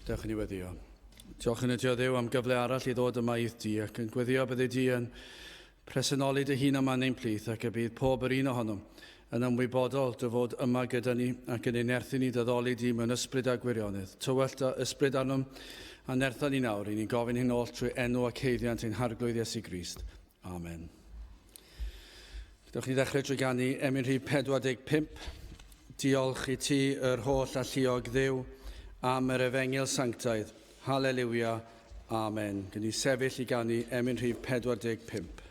Dewch i ni weddio. Diolch yn y Dio Dduw am gyfle arall i ddod yma i'th di ac yn gweddio byddi di yn presenoli dy hun yma yn ein plith ac y bydd pob yr un ohonom yn ymwybodol dy fod yma gyda ni ac yn ein nerthu ni dyddoli di mewn ysbryd a gwirionedd. Tywellt dy ysbryd arnom a nertha ni nawr. I ni'n gofyn hyn oll trwy enw ac haeddiant ein Harglwydd Iesu Grist. Amen. Dewch ni ddechrau trwy ganu emyn rhif 45. Diolch i ti yr holl alluog Dduw am yr efengyl sanctaidd. Haleliwia. Amen. Gwn ni sefyll i ganu emyn rhif 45.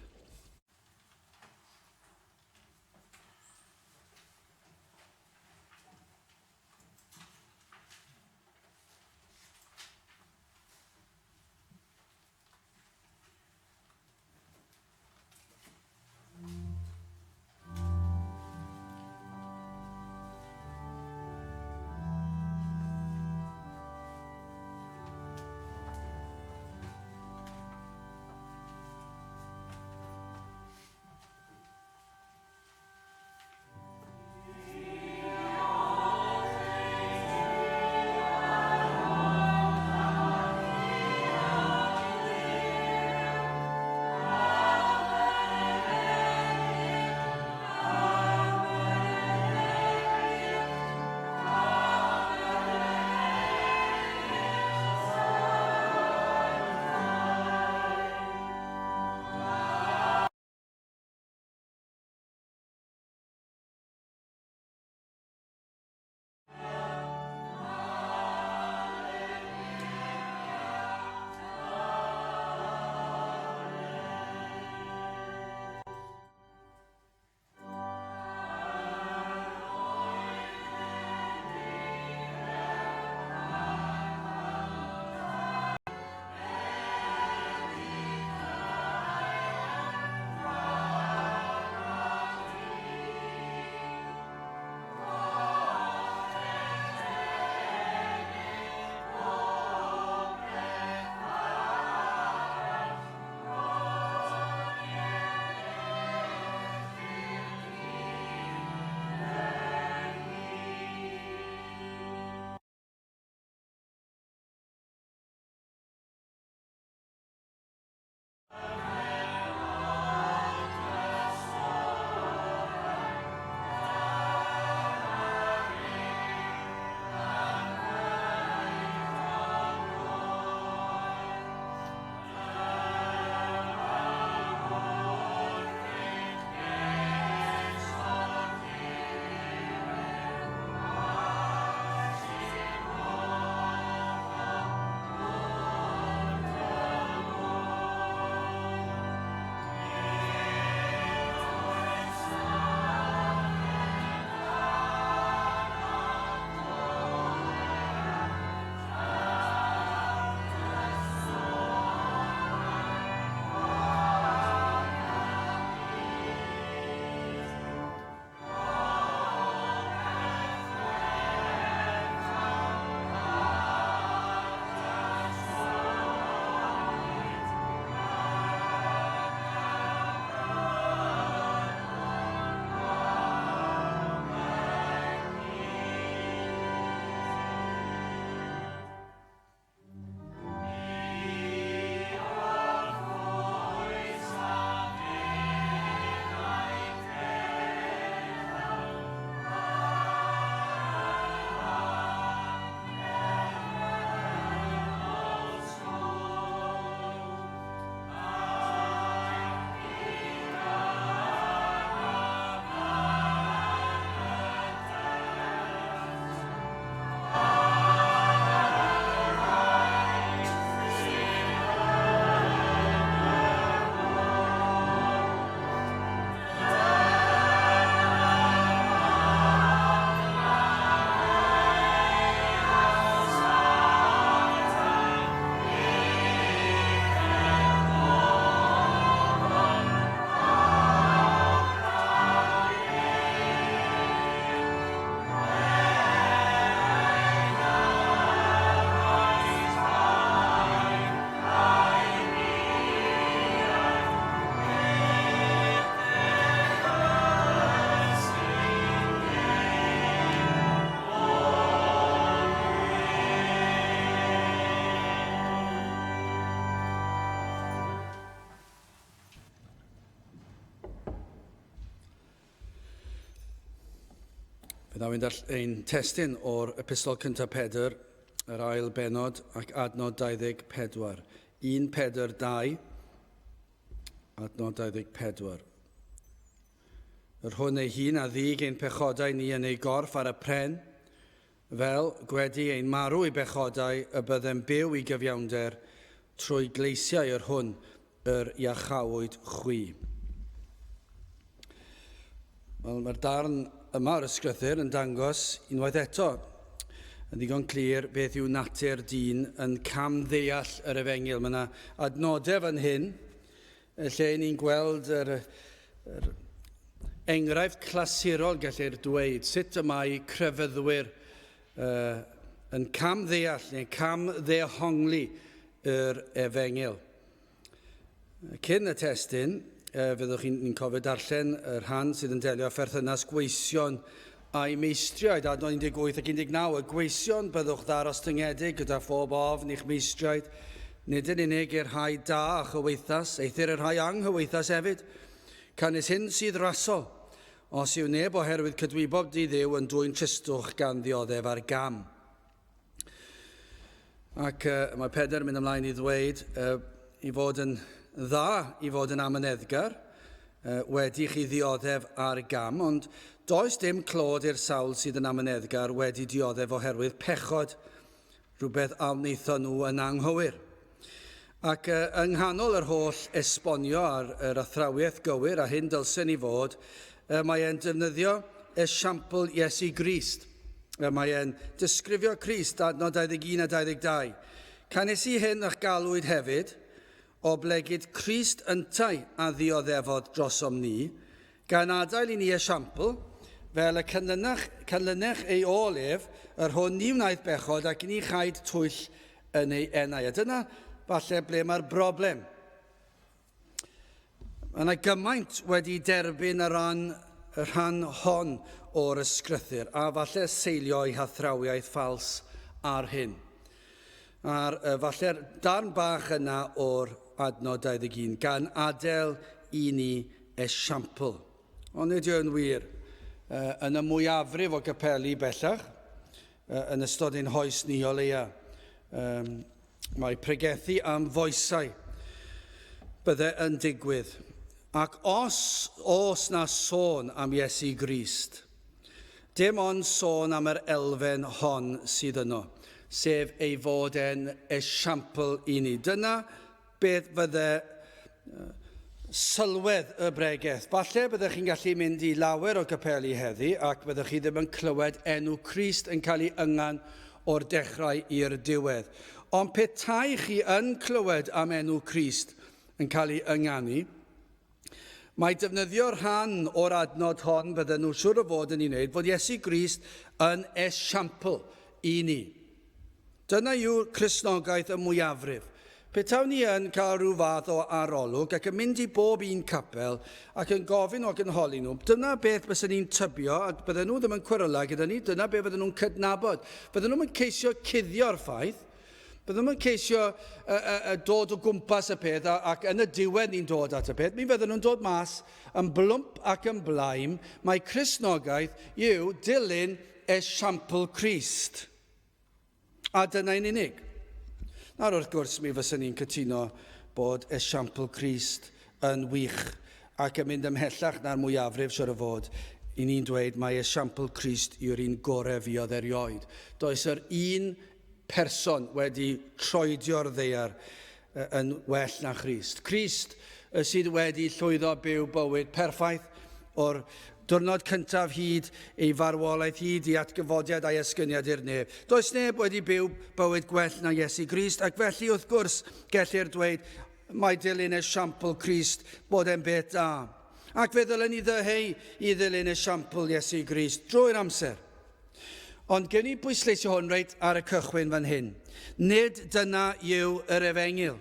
Byddaf i'n darllen ein testun o'r Epistol cyntaf Pedr, yr ail benod ac adnod 24. 1 Pedr 2, adnod 24. Yr hwn ei hun a ddig ein pechodau ni yn ei gorff ar y pren, fel gwedi ein marw i bechodau y byddem byw i gyfiawnder trwy gleisiau yr hwn yr iachawyd chwi. Wel, mae'r darn yma o'r ysgrythur yn dangos unwaith eto yn ddigon clir beth yw natur dyn yn cam-ddeall yr efengyl. Mae yna adnodau fan hyn lle ni'n gweld yr, yr enghraifft clasurol, gellir dweud, sut y mae crefyddwyr uh, yn cam-ddeall neu cam-ddehongli yr efengyl. Cyn y testun, fyddwch chi'n cofio darllen y rhan sydd yn delio â pherthynas gweision a'i meistriaid, adnod 18 ac 19. Y gweision byddwch ddarostyngedig gyda phob ofn i'ch meistriaid, nid yn unig i'r rhai da a chyweithas, eithr i'r rhai anghyweithas hefyd. Canys hyn sydd rasol, os yw neb oherwydd cydwybob di-dduw yn dwyn tristwch gan ddioddef ar gam. Ac uh, mae Pedr yn mynd ymlaen i ddweud uh, i fod yn dda i fod yn amyneddgar, uh, wedi chi ddioddef ar gam, ond does dim clod i'r sawl sydd yn amyneddgar wedi dioddef oherwydd pechod, rhywbeth a wnaethon nhw yn anghywir. Ac uh, yng nghanol yr holl esbonio ar yr athrawiaeth gywir a hyn dylsen i fod, uh, mae e'n defnyddio esiampl Iesu Grist. Mae e'n disgrifio Crist, adnod 21 a 22. Canys i hyn ych galwyd hefyd, oblegid Crist yntau a ddioddefodd drosom ni, gan adael i ni esiampl, fel y canlynach, canlynech ei ôl ef, yr hwn ni wnaeth bechod ac ni chaed twyll yn ei enau. A dyna falle ble mae'r broblem. Mae yna gymaint wedi derbyn y rhan, y rhan hon o'r ysgrythur, a falle seilio eu hathrawiaeth ffals ar hyn. A'r falle'r darn bach yna o'r adnod 21, gan adael i ni esiampl. Ond nid yw'n wir. Yn y mwyafrif o gapeli bellach, yn ystod ein hoes ni o leia, Mae pregethu am foesau bydde yn digwydd. Ac os oes na sôn am Iesu Grist, dim ond sôn am yr elfen hon sydd yno, sef ei fod e'n esiampl i ni. Dyna beth fydde sylwedd y bregeth. Falle byddech chi'n gallu mynd i lawer o gapeli heddi ac byddech chi ddim yn clywed enw Crist yn cael ei yngan o'r dechrau i'r diwedd. Ond petai chi yn clywed am enw Crist yn cael ei ynganu, mae defnyddio rhan o'r adnod hon bydden nhw siwr o fod yn ei wneud fod Iesu Grist yn esiampl i ni. Dyna yw Cristnogaeth y mwyafrif. Petawn ni yn cael rhyw fath o arolwg ac yn mynd i bob un capel ac yn gofyn ac yn holi nhw, dyna beth bysen ni'n tybio, a bydden nhw ddim yn cweryla gyda ni, dyna beth fydden nhw'n cydnabod. Fydden nhw'n ceisio cuddio'r ffaith, bydden nhw'n ceisio uh, uh, uh, dod o gwmpas y peth ac yn y diwedd ni'n dod at y peth, mi fydden nhw'n dod mas yn blwmp ac yn blaen, mae Cristnogaeth yw dilyn esiampl Crist. A dyna'n unig. Nawr wrth gwrs mi fyswn i'n cytuno bod esiampl Crist yn wych ac yn mynd ymhellach na'r mwyafrif siwr o fod. I ni'n dweud mai esiampl Crist yw'r un gorau fuodd erioed. Does yr un person wedi troedio'r ddaear yn well na Christ. Crist sydd wedi llwyddo byw bywyd perffaith o'r diwrnod cyntaf hyd ei farwolaeth hyd i atgyfodiad a'i esgyniad i'r nef. Does neb wedi byw bywyd gwell na Iesu Grist, ac felly wrth gwrs gellir dweud mae dilyn esiampl Crist bod e'n beth da. Ac fe ddylen ni ddyheu i ddilyn esiampl Iesu Grist drwy'r amser. Ond gewn ni bwysleisio hwn reit ar y cychwyn fan hyn. Nid dyna yw yr efengyl.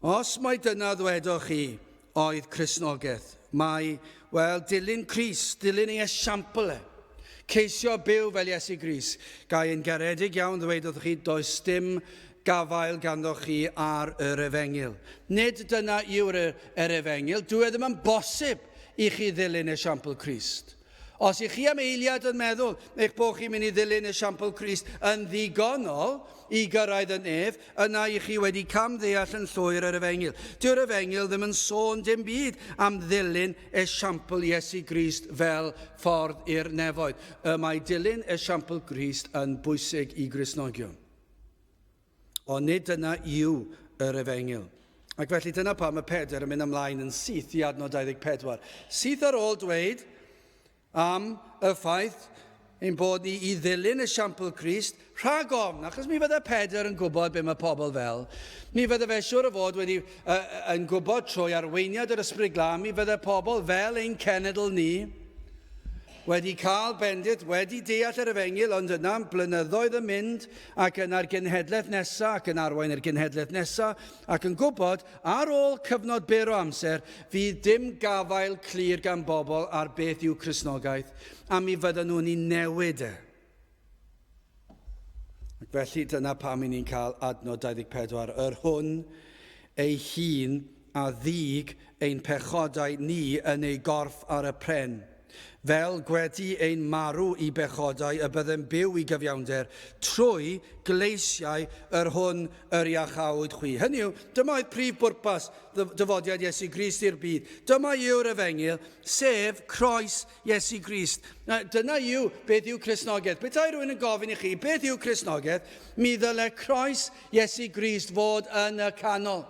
Os mai dyna ddwedoch chi oedd Cristnogaeth, mae, wel, dilyn Crist, dilyn ei esiampl e, ceisio byw fel Iesu Grist. Ga i yn garedig iawn ddweud wrthych chi, does dim gafael ganddoch chi ar yr efengyl. Nid dyna yw'r yr efengyl. Dyw e ddim yn bosib i chi ddilyn esiampl Crist. Os ych chi am eiliad yn meddwl eich bod chi'n mynd i ddilyn esiampl Crist yn ddigonol i gyrraedd y nef, yna i chi wedi camddeall yn llwyr yr efengyl. Dyw'r efengyl ddim yn sôn dim byd am ddilyn esiampl Iesu Grist fel ffordd i'r nefoedd. Y mae dilyn esiampl Grist yn bwysig i Gristnogion. Ond nid dyna yw yr efengyl. Ac felly dyna pam mae Pedr yn mynd ymlaen yn syth i adnod 24. Syth ar ôl dweud am y ffaith ein bod ni i ddilyn esiampl Crist rhag ofn, achos mi fydde Pedr yn gwybod be mae pobl fel. Mi fydde fe siwr o fod wedi uh, yn gwybod trwy arweiniad yr Ysbryd Glân, mi fydde pobl fel ein cenedl ni, Wedi cael bendith, wedi deall yr efengyl, ond yna blynyddoedd yn mynd ac yna'r genhedlaeth nesaf ac yn arwain i'r genhedlaeth nesaf ac yn gwybod ar ôl cyfnod byr o amser fydd dim gafael clir gan bobl ar beth yw Cristnogaeth a mi fydden nhw'n ei newid e. Ac felly dyna pam i ni'n cael adnod 24, yr hwn ei hun a ddug ein pechodau ni yn ei gorff ar y pren, fel gwedi ein marw i bechodau y byddem byw i gyfiawnder, trwy gleisiau yr hwn yr iachawyd chwi. Hynny yw, dyma oedd prif bwrpas dyfodiad Iesu Grist i'r byd. Dyma yw'r efengyl, sef croes Iesu Grist. Dyna yw beth yw Cristnogaeth. Petai rhywun yn gofyn i chi beth yw Cristnogaeth, mi ddyle croes Iesu Grist fod yn y canol,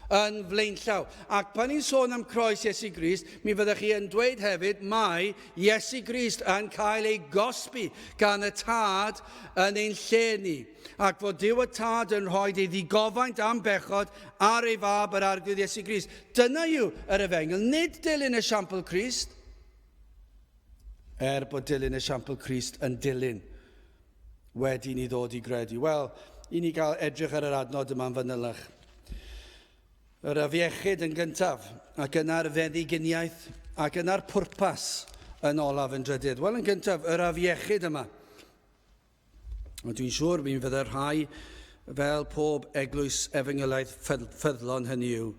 yn flaenllaw. Ac pan ni'n sôn am croes Iesu Grist, mi fyddech chi yn dweud hefyd mai Iesu Grist yn cael ei gosbi gan y Tad yn ein lle ni. Ac fod Duw y Tad yn rhoi ei ddigofaint am bechod ar ei fab yr Arglwydd Iesu Grist. Dyna yw yr efengyl, nid dilyn esiampl Crist. Er bod dilyn esiampl Crist yn dilyn wedi ni ddod i gredu. Wel, i ni gael edrych ar yr adnod yma'n fanylach. Yr afiechyd yn gyntaf, ac yna'r feddyginiaeth, ac yna'r pwrpas yn olaf yn drydydd. Wel, yn gyntaf, yr afiechyd yma. Ond dwi'n siŵr mi fydde rhai, fel pob eglwys efengylaidd ffyddlon hynny yw,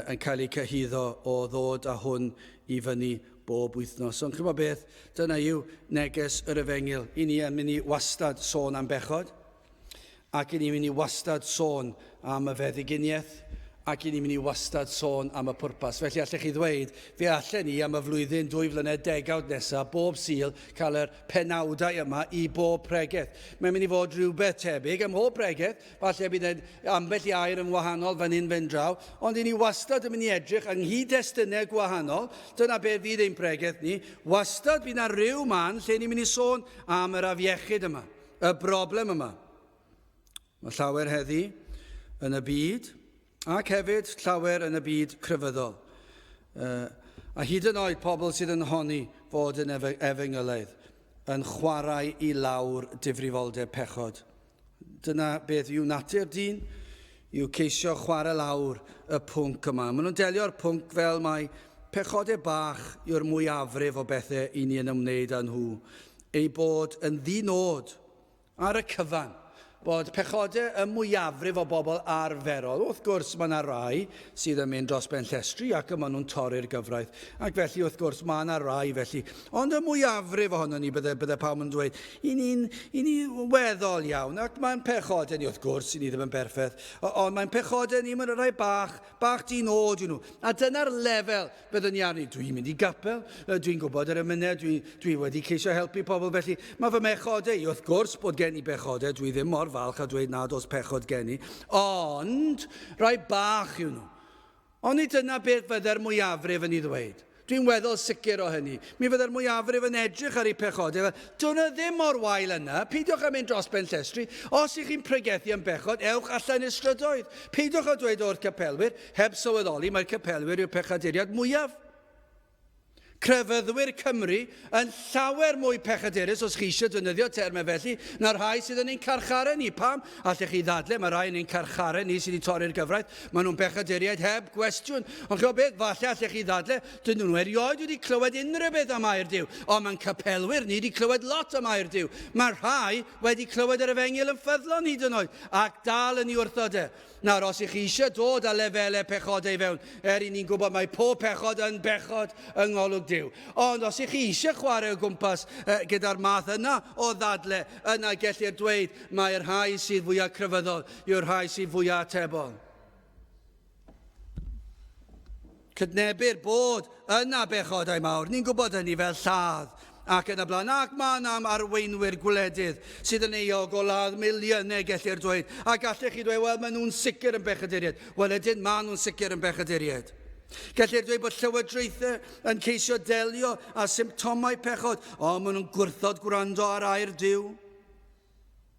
yn cael eu cyhuddo o ddod â hwn i fyny bob wythnos. Ond chymod beth, dyna yw neges yr efengyl. I ni yn mynd i wastad sôn am bechod, ac i ni'n mynd i wastad sôn am y feddyginiaeth, ac i ni'n mynd i wastad sôn am y pwrpas. Felly allech chi ddweud, fe allen ni am y flwyddyn, dwy flynedd, degawd nesaf, bob Sul, cael yr penawdau yma i bob pregeth. Mae'n mynd i fod rhywbeth tebyg ym mhob pregeth, falle bydd ambell i air yn wahanol fan hyn fan draw, ond i ni wastad yn mynd i edrych yng nghyd-destunau gwahanol, dyna beth fydd ein pregeth ni, wastad bydd yna rhyw man lle ni'n mynd i sôn am yr afiechyd yma, y broblem yma. Mae llawer heddi yn y byd, ac hefyd llawer yn y byd crefyddol. Uh, a hyd yn oed pobl sydd yn honni fod yn efengylaidd, yn chwarae i lawr difrifoldeb pechod. Dyna beth yw natur dyn, yw ceisio chwarae lawr y pwnc yma. Maen nhw'n delio'r pwnc fel mai pechodau bach yw'r mwyafrif o bethau i ni yn ymwneud â nhw. Ei bod yn ddi-nod Ar y cyfan, bod pechodau y mwyafrif o bobl arferol. Wrth gwrs, mae yna rai sydd yn mynd dros ben llestri ac y maen nhw'n torri'r gyfraith, ac felly, wrth gwrs, mae yna rai felly. Ond y mwyafrif ohono ni, bydde, bydde pawb yn dweud, i ni'n i ni weddol iawn, ac mae'n pechodau ni, wrth gwrs, i ni ddim yn berffaith, ond mae'n pechodau ni, mae'n rhai bach, bach di nod yw nhw. A dyna'r lefel Byddwn i arni, dwi'n mynd i gapel, dwi'n gwybod yr emynau, dwi, dwi wedi ceisio helpu pobl, felly mae fy mechodau i, wrth gwrs bod gen i bechodau, dwi ddim mor falch a dweud nad oes pechod gen i, ond rhai bach yw nhw. Ond nid dyna beth fydde'r mwyafrif yn ei ddweud. Dwi'n weddol sicr o hynny. Mi fydde'r mwyafrif yn edrych ar eu pechodau fel, dyn nhw ddim mor wael yna, peidiwch â mynd dros ben llestri. Os ych chi'n pregethu am bechod, ewch allan i'r strydoedd. Peidiwch â dweud wrth capelwyr, Heb sylweddoli mai'r capelwyr yw'r pechaduriaid mwyaf. Crefyddwyr Cymru yn llawer mwy pechadurus, os chi eisiau defnyddio termau felly, na'r rhai sydd yn ein carcharau ni. Pam? Allech chi ddadle, mae rhai yn ein carcharau ni sydd wedi torri'r gyfraith, maen nhw'n bechaduriaid heb gwestiwn. Ond chi'n beth, falle allech chi ddadle, dyn nhw erioed wedi clywed unrhyw beth am air Duw. Ond mae'n capelwyr ni wedi clywed lot am air Duw. Mae rhai wedi clywed yr efengyl yn ffyddlon hyd yn oed, ac dal yn ei wrthod e. Nawr, os ych chi eisiau dod â lefelau pechodau i fewn, er i ni'n gwybod mae pob pechod yn bechod yng ngolwg Duw. Duw. Ond os ych chi eisiau chwarae o gwmpas gyda'r math yna o ddadle, yna gellir dweud mai'r rhai sydd fwyaf crefyddol yw'r rhai sydd fwyaf atebol. Cydnebir bod yna bechodau mawr, ni'n gwybod hynny fel lladd ac yn y blaen, ac mae yna am arweinwyr gwledydd sydd yn euog o ladd miliynau gellir dweud, a gallech chi dweud, wel, maen nhw'n sicr yn bechaduriaid. Wel ydyn, maen nhw'n sicr yn bechaduriaid. Gellir dweud bod llywodraethau yn ceisio delio â symptomau pechod, ond maen nhw'n gwrthod gwrando ar air Duw.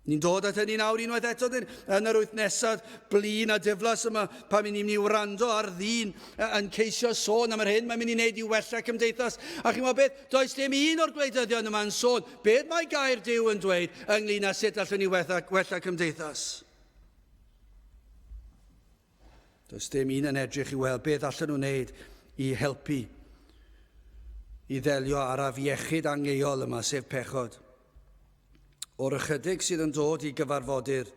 Ni'n dod at hynny nawr unwaith eto dyn, yn yr wyth nesaf blin a diflas yma pan ni'n mynd i wrando ar ddyn yn ceisio sôn am yr hyn mae'n mynd i wneud i wella cymdeithas. A chi'n gwybod beth? Does dim un o'r gwleidyddion yma'n sôn beth mae gair Duw yn dweud ynglyn â sut allwn ni wella, wella cymdeithas. Does dim un yn edrych i weld beth allan nhw wneud i helpu i ddelio â'r afiechyd angeuol yma, sef pechod. O'r ychydig sydd yn dod i gyfarfodydd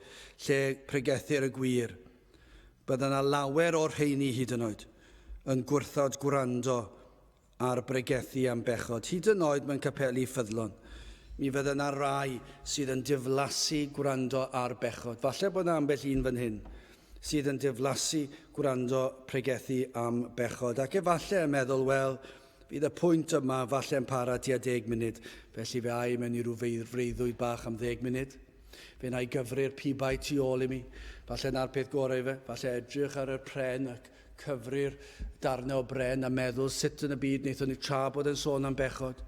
lle pregethir y gwir, bydda yna lawer o'r rheini hyd yn oed yn gwrthod gwrando ar bregethu am bechod, hyd yn oed mewn capeli ffyddlon. Mi fydda yna rai sydd yn diflasu gwrando ar bechod. Falle bod yna ambell un fan hyn sydd yn diflasu gwrando pregethu am bechod, ac efallai yn meddwl, wel, Fydd y pwynt yma falle'n para tua deg munud, felly fe a i mewn i ryw freuddwyd bach am ddeg munud. Fe wna i gyfri'r pibau tu ôl i mi. Falle 'na'r peth gorau i fe. Falle edrych ar y pren ac cyfri'r darnau o bren a meddwl sut yn y byd wnaethon ni tra bod e'n sôn am bechod.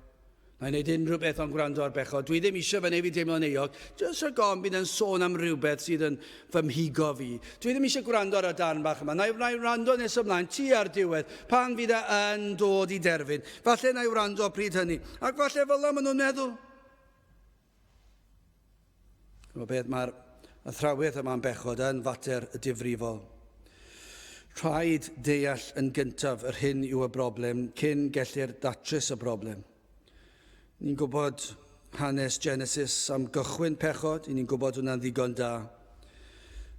Na i wneud unrhyw beth ond gwrando ar bechod. Dwi ddim eisiau fe wneud fi deimlo'n euog. Jyst rhag ofn bydd e'n sôn am rhywbeth sydd yn fy mhigo fi. Dwi ddim eisiau gwrando ar y darn bach yma. Na i, na i wrando nes ymlaen, tu ar diwedd, pan fydd e yn dod i derfyn. Falle na i wrando pryd hynny. Ac falle fel yna maen nhw'n meddwl. Gwybod beth, mae'r athrawiaeth yma'n bechod yn fater difrifol. Rhaid deall yn gyntaf yr hyn yw y broblem cyn gellir datrys y broblem. Ni'n gwybod hanes Genesis am gychwyn pechod, i ni'n gwybod hwnna'n ddigon da.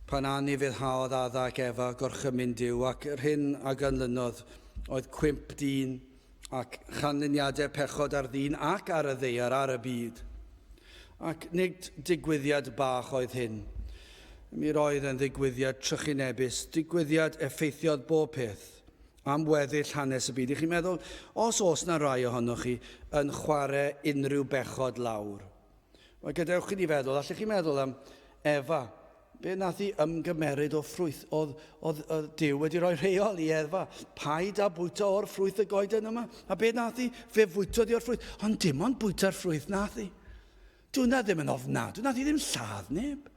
Pan anufuddhaodd Adda ac Efa gorchymyn Duw ac yr hyn a ganlynodd oedd cwymp dyn ac chanlyniadau pechod ar ddyn ac ar y ddaear, ar y byd. Ac nid digwyddiad bach oedd hyn. Mi roedd yn ddigwyddiad trychinebus, digwyddiad effeithiodd bob peth am weddill hanes y byd. I chi'n meddwl, os oes na rai ohonoch chi yn chwarae unrhyw bechod lawr, wel gadewch i ni feddwl, allech chi meddwl am Efa, Be nath hi ymgymeryd o ffrwyth? Oedd, oedd, oedd Duw wedi rhoi rheol i Efa, paid â bwyta o'r ffrwyth y goeden yma. A be nath hi? Fe fwytodd hi o'r ffrwyth. Ond dim ond bwyta'r ffrwyth nath hi. Dwna ddim yn ofnadwy, nath hi ddim lladd neb.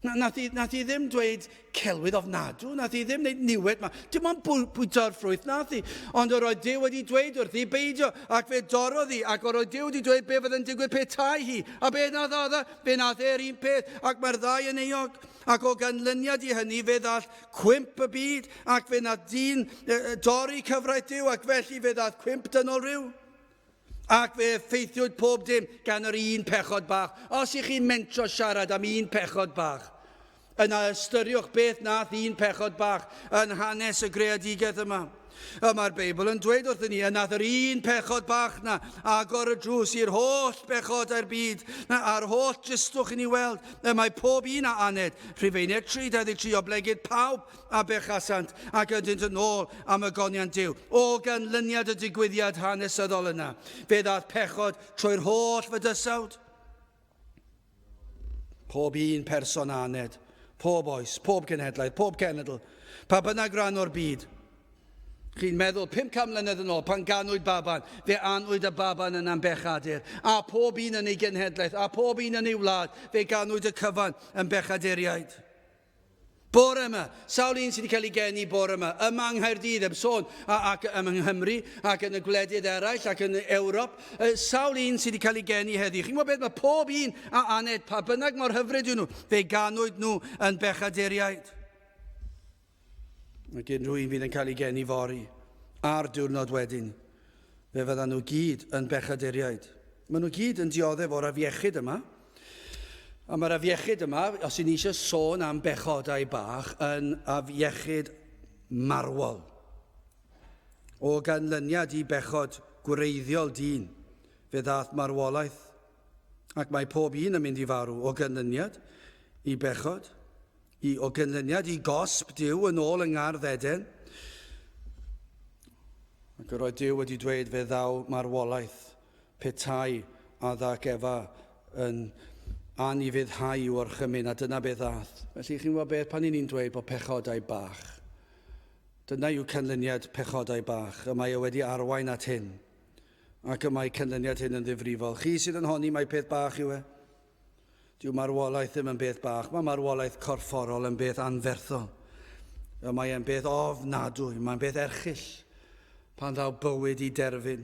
Na, nath, hi, nath hi ddim dweud celwydd ofnadw, nath hi ddim wneud niwed ma. Dim ond bwyta'r ffrwyth nath hi. Ond yr oedd Duw wedi dweud wrthi beidio, ac fe dorrodd hi, ac yr oedd Duw wedi dweud be fydd yn digwydd petai hi. A be nath Adda? Fe nath e'r un peth, ac mae'r ddau yn euog. Ac o ganlyniad i hynny, fe ddall cwymp y byd, ac fe nath dyn dorri cyfraith Duw, ac felly fe ddath cwymp dynol rhyw. Ac fe effeithiwyd pob dim gan yr un pechod bach. Os ych chi'n mentro siarad am un pechod bach, yna ystyriwch beth nath un pechod bach yn hanes y greadigaeth yma. Y mae'r Beibl yn dweud wrthyn ni, y nath yr un pechod bach na agor y drws i'r holl bechodau'r byd na, a'r holl dristwch i ni weld. Y mae pob un a aned, Rhufeiniaid 3:23, oblegid pawb a bechasant ac ydynt yn ôl am y goniant Duw. O ganlyniad y digwyddiad hanesyddol yna, fe ddaeth pechod trwy'r holl fydysawd. Pob un person a aned, pob oes, pob cenhedlaeth, pob cenedl, pa bynnag ran o'r byd. Chi'n meddwl, 500 mlynedd yn ôl, pan ganwyd baban, fe anwyd y baban yna'n bechadur. A pob un yn ei genhedlaeth, a pob un yn ei wlad, fe ganwyd y cyfan yn bechaduriaid. Bore yma, sawl un sydd wedi cael ei geni bore yma, yma yng Nghaerdydd, heb sôn, ac yma yng Nghymru, ac yn y gwledydd eraill, ac yn Ewrop, sawl un sydd wedi cael ei geni heddi. Chi'n gwybod beth, mae pob un a aned, pa bynnag mor hyfryd yw nhw, fe ganwyd nhw yn bechaduriaid. Ac unrhyw un fydd yn cael ei geni fory, a'r diwrnod wedyn, fe fyddan nhw gyd yn bechaduriaid. Maen nhw gyd yn dioddef o'r afiechyd yma. A mae'r afiechyd yma, os y'n ni eisiau sôn am bechodau bach, yn afiechyd marwol. O ganlyniad i bechod gwreiddiol dyn, fe ddaeth marwolaeth, ac mae pob un yn mynd i farw o ganlyniad i bechod, i, o ganlyniad i gosb Duw yn ôl yng Ngardd Eden. Ac yr oedd Duw wedi dweud fe ddaw marwolaeth petai Adda ac Efa yn anufuddhau i'w orchymyn, a dyna beth ddaeth. Felly, chi'n gwybod beth, pan i ni'n dweud bod pechodau bach, dyna yw canlyniad pechodau bach, y mae e wedi arwain at hyn, ac y mae canlyniad hyn yn ddifrifol. Chi sydd yn honni mai peth bach yw e. Dyw marwolaeth ddim yn beth bach, mae marwolaeth corfforol yn beth anferthol. Y mae e'n beth ofnadwy, mae'n beth erchyll pan ddaw bywyd i derfyn,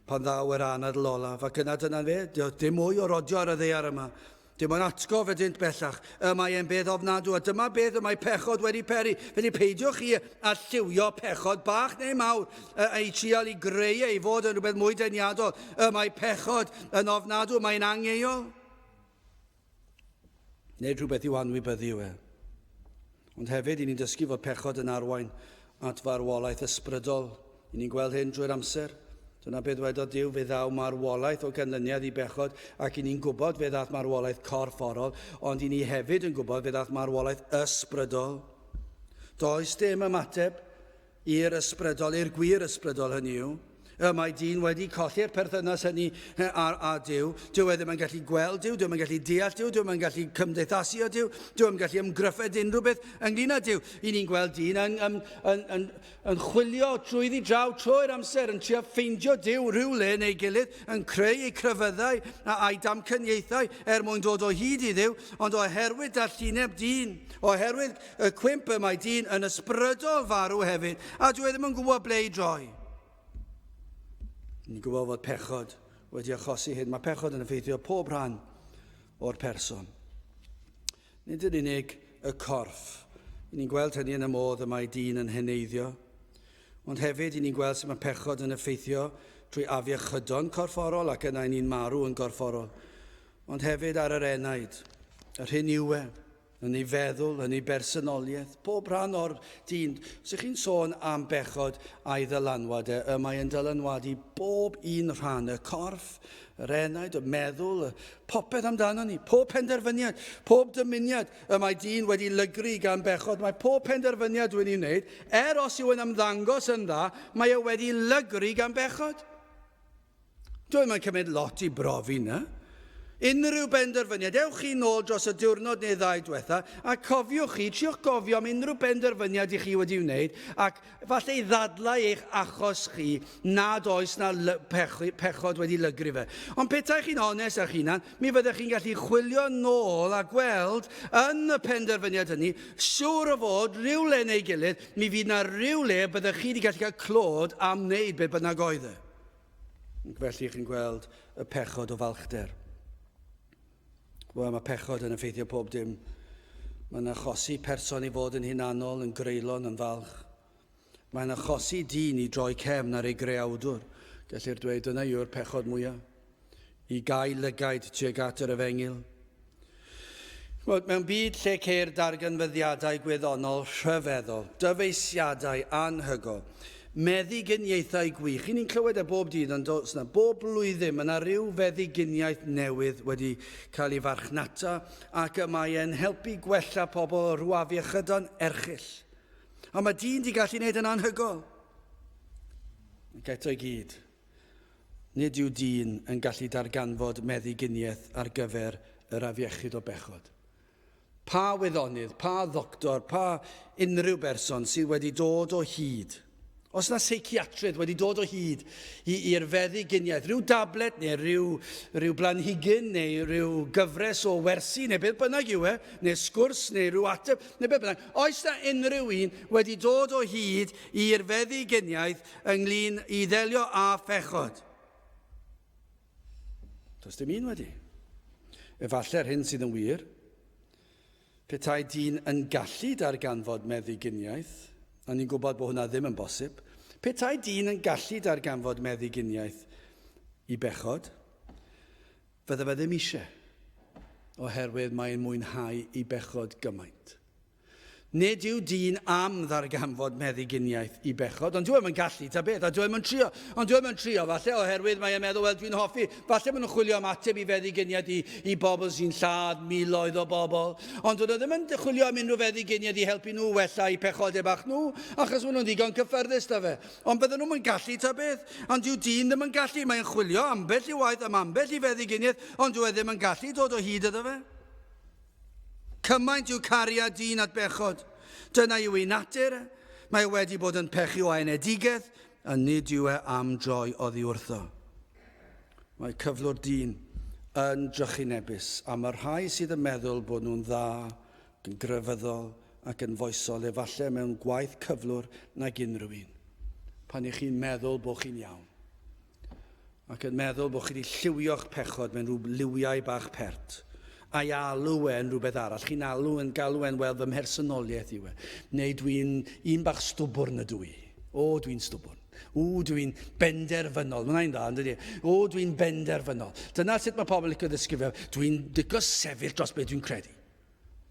pan ddaw yr anadl olaf, ac yna dyna fe, dim mwy o rodio ar y ddaear yma. Dim ond atgof ydynt bellach. Y mae e'n beth ofnadw, a dyma beth y mae pechod wedi peri. Felly peidiwch chi â lliwio pechod bach neu mawr ei trial i greu ei fod yn rhywbeth mwy deniadol. Y mae pechod yn ofnadw, mae'n angeuol. Nid rhywbeth i'w anwybyddu yw e. Ond hefyd, i ni'n dysgu fod pechod yn arwain at farwolaeth ysbrydol. I ni'n gweld hyn drwy'r amser. Dyna beth ddwedodd Duw, fe ddaw marwolaeth o ganlyniad i bechod, ac i ni'n gwybod fe ddath marwolaeth corfforol, ond i ni hefyd yn gwybod fe ddath marwolaeth ysbrydol. Does dim ymateb i'r ysbrydol, i'r gwir ysbrydol hynny yw. Y mae dyn wedi colli'r perthynas hynny â, â Duw. Dyw e ddim yn gallu gweld Duw, dyw e ddim yn gallu deall Duw, dyw e ddim yn gallu cymdeithasu â Duw, dyw e ddim yn gallu ymgryffed unrhyw beth ynglyn â Duw. I ni'n gweld dyn yn, yn, yn, yn, yn chwilio trwyddi draw trwy'r amser, yn trio ffeindio Duw rhywle neu gilydd, yn creu ei crefyddau a'i damcaniaethau er mwyn dod o hyd i Dduw, ond oherwydd dallineb dyn, oherwydd Y cwymp y mae dyn yn ysbrydol farw hefyd, a dwi e ddim yn gwybod ble i droi. Ni'n gwybod fod pechod wedi achosi hyn. Mae pechod yn effeithio pob rhan o'r person. Nid yn unig y corff. Ni'n gweld hynny yn y modd y mae dyn yn heneiddio. Ond hefyd, i ni'n gweld sut mae pechod yn effeithio trwy afiechydon corfforol ac yna i ni'n marw yn gorfforol. Ond hefyd ar yr enaid, yr hyn yw e, yn ei feddwl, yn ei bersonoliaeth, pob rhan o'r dyn. Os ych chi'n sôn am bechod a'i ddylanwad e, y mae yn dylanwadu bob un rhan, y corff, yr enaid, y meddwl, y popeth amdano ni, pob penderfyniad, pob dymuniad y mae dyn wedi lygru gan bechod, mae pob penderfyniad dwi'n ei wneud, er os yw yn ymddangos yn dda, mae e wedi lygru gan bechod. Dwi mae'n cymryd lot i brofi na. Unrhyw benderfyniad, ewch chi nôl dros y diwrnod neu ddau diwetha, a cofiwch chi, triwch gofio am unrhyw benderfyniad i chi wedi wneud, ac falle i ddadlau eich achos chi nad oes na pechod wedi lygru fe. Ond petai chi'n onest â'ch hunan, mi fyddech chi'n gallu chwilio nôl a gweld yn y penderfyniad hynny, siŵr o fod, rhywle neu gilydd, mi fydd na rhywle byddech chi wedi gallu cael clod am wneud be bynnag oedd e. Ac felly chi'n gweld y pechod o falchder. Wel, mae pechod yn effeithio pob dim. Mae'n achosi person i fod yn hunanol, yn greulon, yn falch. Mae'n achosi dyn i droi cefn ar ei greawdwr. Gellir dweud dyna yw'r pechod mwyaf. I gau lygaid tuag at yr efengyl. Wel, mewn byd lle ceir darganfyddiadau gwyddonol rhyfeddol, dyfeisiadau anhygoel, meddyginiaethau gwych, i ni'n clywed e bob dydd ond does na, bob blwyddyn mae yna rhyw feddyginiaeth newydd wedi cael ei farchnata ac y mae e'n helpu gwella pobl o rhyw afiechydon erchyll. A mae dyn di gallu gwneud yn anhygoel. Ac eto i gyd, Nid yw dyn yn gallu darganfod meddyginiaeth ar gyfer yr afiechyd o bechod. Pa wyddonydd, pa ddoctor, pa unrhyw berson sydd wedi dod o hyd, os na seiciatrydd wedi dod o hyd i'r feddyginiaeth, rhyw dablet neu rhyw, rhyw blanhigyn neu rhyw gyfres o wersi neu beth bynnag yw e, neu sgwrs neu rhyw ateb neu beth bynnag, oes na unrhyw un wedi dod o hyd i'r feddyginiaeth ynglyn i ddelio â phechod. Does dim un wedi. Efallai'r hyn sydd yn wir, petai dyn yn gallu darganfod meddyginiaeth, a ni'n gwybod bod hwnna ddim yn bosib, petai dyn yn gallu darganfod meddyginiaeth i bechod, fydde fe ddim eisiau, oherwydd mae'n mwynhau i bechod gymaint. Nid yw dyn am ddarganfod meddyginiaeth i bechod, ond dyw e'm yn gallu, ta beth, a dyw e'm yn trio. Ond dyw e'm yn trio, falle, oherwydd mae e'n meddwl, wel, dwi'n hoffi. Falle maen nhw'n chwilio am ateb i feddyginiaeth i, i bobl sy'n lladd miloedd o bobl. Ond dyn nhw ddim yn chwilio am unrhyw feddyginiaeth i helpu nhw wella eu pechodau bach nhw, achos maen nhw'n ddigon cyffyrddus da fe. Ond bydden nhw'm yn gallu, ta beth. Ond dyw dyn ddim yn gallu. Mae'n chwilio ambell i waith am ambell i feddyginiaeth, ond dyw e ddim yn gallu dod o hyd iddo fe. Cymaint yw cariad dyn at bechod. Dyna yw ei natur. Mae e wedi bod yn pechu o enedigaeth, a nid yw e am droi oddi wrtho. Mae cyflwr dyn yn drychinebus am y rhai sydd yn meddwl bod nhw'n dda, yn grefyddol ac yn foesol efallai mewn gwaith cyflwr nag unrhyw un. Pan ych chi'n meddwl bod chi'n iawn ac yn meddwl bod chi wedi lliwio'ch pechod mewn rhyw liwiau bach pert, a'i alw e yn rhywbeth arall. Chi'n alw yn galw e'n wel fy mhersonoliaeth yw e. Neu dwi'n un bach stwbwrn ydw i. O, dwi'n stwbwrn. O, dwi'n benderfynol. Mae'n dda, yn dydy? O, dwi'n benderfynol. Dyna sut mae pobl yn licio ddisgrifio. Dwi'n licio sefyll dros beth dwi'n credu.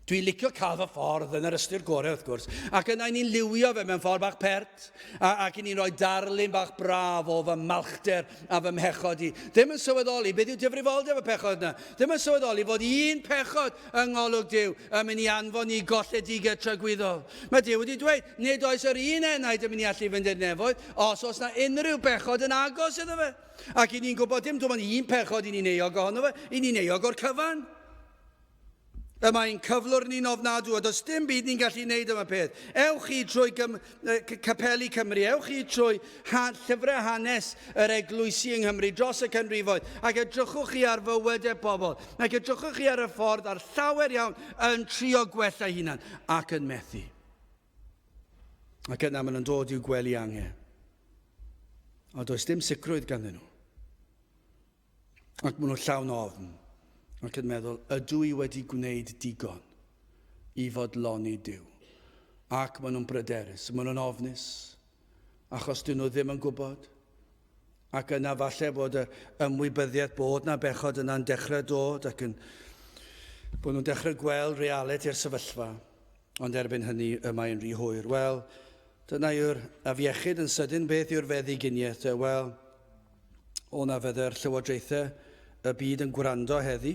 Dwi'n licio cael fy ffordd yn yr ystyr gorau, wrth gwrs, ac yna ni'n liwio fe mewn ffordd bach pert, a, ac i ni'n rhoi darlun bach braf o fy malchder a fy mhechod i. Ddim yn sylweddoli beth yw difrifoldeb y pechod yna. Ddim yn sylweddoli fod un pechod yng ngolwg Duw yn mynd i anfon ni golledigaeth tragwyddol. Mae Duw wedi dweud, nid oes yr un enaid yn mynd i allu fynd i'r nefoedd os oes na unrhyw bechod yn agos iddo fe. Ac i ni'n gwybod dim dim ond un pechod i ni'n euog ohono fe, i ni'n euog o'r cyfan. Y mae'n cyflwr ni'n ofnadw, a does dim byd ni'n gallu wneud am y peth. Ewch chi trwy gym, capeli Cymru, ewch chi trwy ha, llyfrau hanes yr eglwysi yng Nghymru dros y canrifoedd, ac edrychwch chi ar fywydau pobl, ac edrychwch chi ar y ffordd a'r llawer iawn yn trio gwella hunan ac yn methu. Ac yna maen nhw'n dod i'w gwely ange. A does dim sicrwydd ganddyn nhw. Ac maen nhw llawn ofn ac yn meddwl, ydw i wedi gwneud digon i fodloni Duw? Ac maen nhw'n bryderus, maen nhw'n ofnus, achos dyn nhw ddim yn gwybod. Ac yna falle bod y ymwybyddiaeth bod na bechod yna'n dechrau dod ac yn bod nhw'n dechrau gweld realiti'r sefyllfa. Ond erbyn hynny y mae'n rhy hwyr. Wel, dyna yw'r afiechyd yn sydyn. Beth yw'r feddyginiaeth? Wel, O na fydde'r llywodraethau y byd yn gwrando heddi.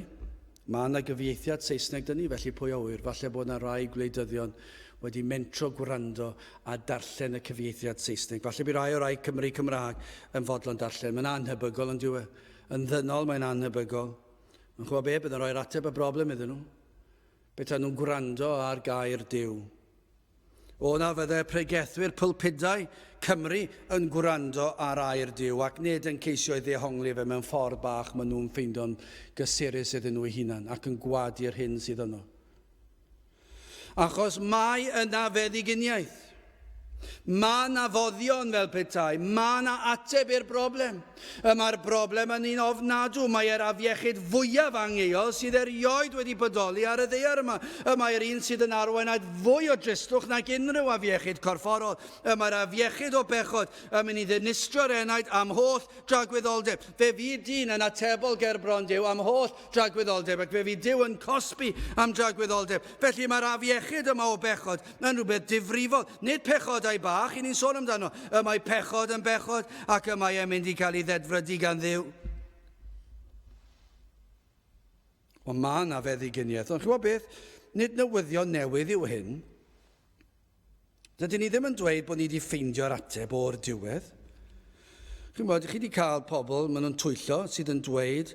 Mae yna gyfieithiad Saesneg dyn ni, felly pwy a ŵyr, falle bod yna rai gwleidyddion wedi mentro gwrando a darllen y cyfieithiad Saesneg. Falle bydd rai o rai Cymry Cymraeg yn fodlon darllen. Mae'n anhebygol yn dyw e. Yn ddynol mae'n anhebygol. Yn chwbod be, bydd yn rhoi'r ateb y broblem iddyn nhw. Petai nhw'n gwrando ar gair Duw. O na fydde pregethwyr pulpudau Cymru yn gwrando ar air Duw ac nid yn ceisio ei ddehongli fe mewn ffordd bach maen nhw'n ffeindio'n gysurus iddyn nhw eu hunan ac yn gwadu'r hyn sydd yno. Achos mae yna feddyginiaeth. Mae 'na foddion fel petai, mae 'na ateb i'r broblem. Y mae'r broblem yn un ofnadw, mae e'r afiechyd fwyaf angheuol sydd erioed wedi bodoli ar y ddaear yma. Y mae'r un sydd yn arwain at fwy o dristwch nag unrhyw afiechyd corfforol. Y mae'r afiechyd o bechod yn mynd i ddinistrio'r enaid am holl dragwyddoldeb. Fe fydd dyn yn atebol ger bron Duw am holl dragwyddoldeb ac fe fydd Duw yn cosbi am dragwyddoldeb. Felly mae'r afiechyd yma o bechod yn rhywbeth difrifol. Nid pechodau bach i ni'n sôn amdano. Y mae pechod yn bechod ac y mae e'n mynd i cael ei ddedfrydu gan Dduw. Ond mae yna feddyginiaeth. Ond chi'n beth? Nid newyddion newydd yw hyn. Dydyn ni ddim yn dweud bod ni wedi ffeindio'r ateb o'r diwedd. Chi'n bod, chi wedi cael pobl, maen nhw'n twyllo, sydd yn dweud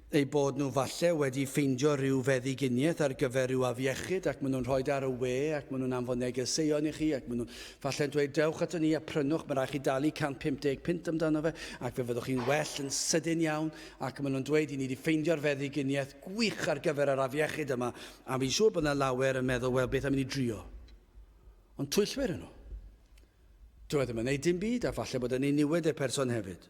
eu bod nhw falle wedi ffeindio rhyw feddyginiaeth ar gyfer rhyw afiechyd ac maen nhw'n rhoi ar y we ac maen nhw'n anfon negeseuon i chi ac maen nhw'n falle'n dweud dewch ato ni a prynwch, mae rhaid chi dalu 150 punt amdano fe ac fe fyddwch chi'n well yn sydyn iawn ac maen nhw'n dweud i ni wedi ffeindio'r feddyginiaeth gwych ar gyfer yr afiechyd yma a fi'n siŵr bod yna lawer yn meddwl wel beth am i ni drio. Ond twyllwyr yn nhw. Dyw e ddim yn gwneud dim byd a falle bod e'n ei niwed i'r person hefyd.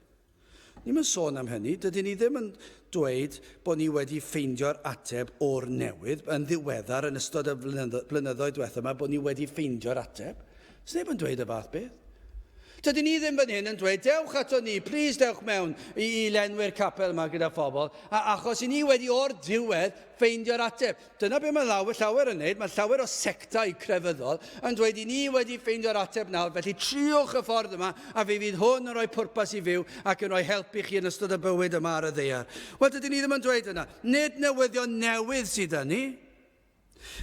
Ni'm yn sôn am hynny, dydyn ni ddim yn dweud bod ni wedi ffeindio'r ateb o'r newydd yn ddiweddar yn ystod y blynyddoedd diwethaf yma bod ni wedi ffeindio'r ateb. Sneb yn dweud y fath beth. Dydyn ni ddim fan hyn yn dweud, dewch ato ni, please dewch mewn i, i lenwi'r capel yma gyda phobl, a, achos i ni wedi o'r diwedd ffeindio'r ateb. Dyna be mae lawer, llawer yn neud, mae llawer o sectau crefyddol yn dweud i ni wedi ffeindio'r ateb nawr, felly triwch y ffordd yma a fe fydd hwn yn rhoi pwrpas i fyw ac yn rhoi help i chi yn ystod y bywyd yma ar y ddaear. Wel, dydyn ni ddim yn dweud yna. Nid newyddion newydd sydd â ni.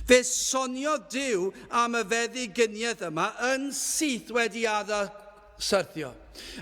Fe soniodd Duw am y feddigyniaeth yma yn syth wedi Adda syrthio.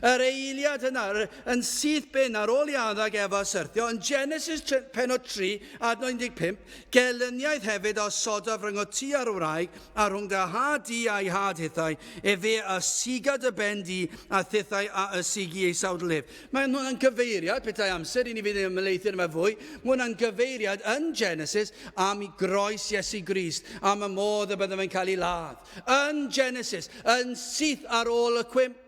Yr eiliad yna, yn syth bin ar ôl i Adda ac Efa syrthio, yn Genesis penod 3, adnod 15, gelyniaeth hefyd a osodaf rhyngot ti a'r wraig, a rhwng dy had di a'i had hithau, efe a siga dy ben di, a thithau a ysigi ei sawdl ef. Mae hwnna'n gyfeiriad, petai amser i ni fynd yn ymhelaethu arno fe fwy, mae hwnna'n gyfeiriad yn Genesis am groes Iesu Grist, am y modd y bydde fe'n cael ei ladd. Yn Genesis, yn syth ar ôl y cwymp,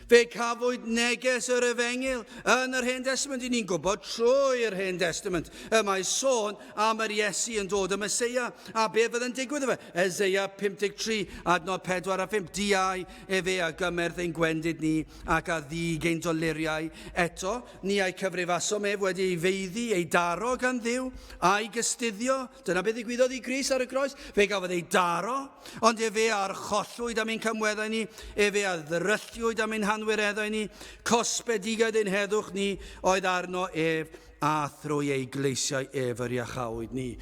fe cafwyd neges yr efengyl yn yr Hen Testament. I ni'n gwybod trwy'r Hen Testament y mae sôn am yr Iesu yn dod y Meseia. A be fydd yn digwydd efo? Eseia 53, adnod 4 a 5, Diau efe a gymerth ein gwendid ni ac a ddug ein doluriau eto, ni a'i cyfrifasom ef wedi ei feiddi, ei daro gan Dduw, a'i gystuddio. Dyna beth ddigwyddodd i Grist ar y groes. Fe gafodd ei daro, ond efe a archollwyd am ein camweddau ni, efe a ddrylliwyd am ein hanwireddau ni, cosbedigaeth ein heddwch ni oedd arno ef, a thrwy ei gleisiau ef yr iachawyd ni.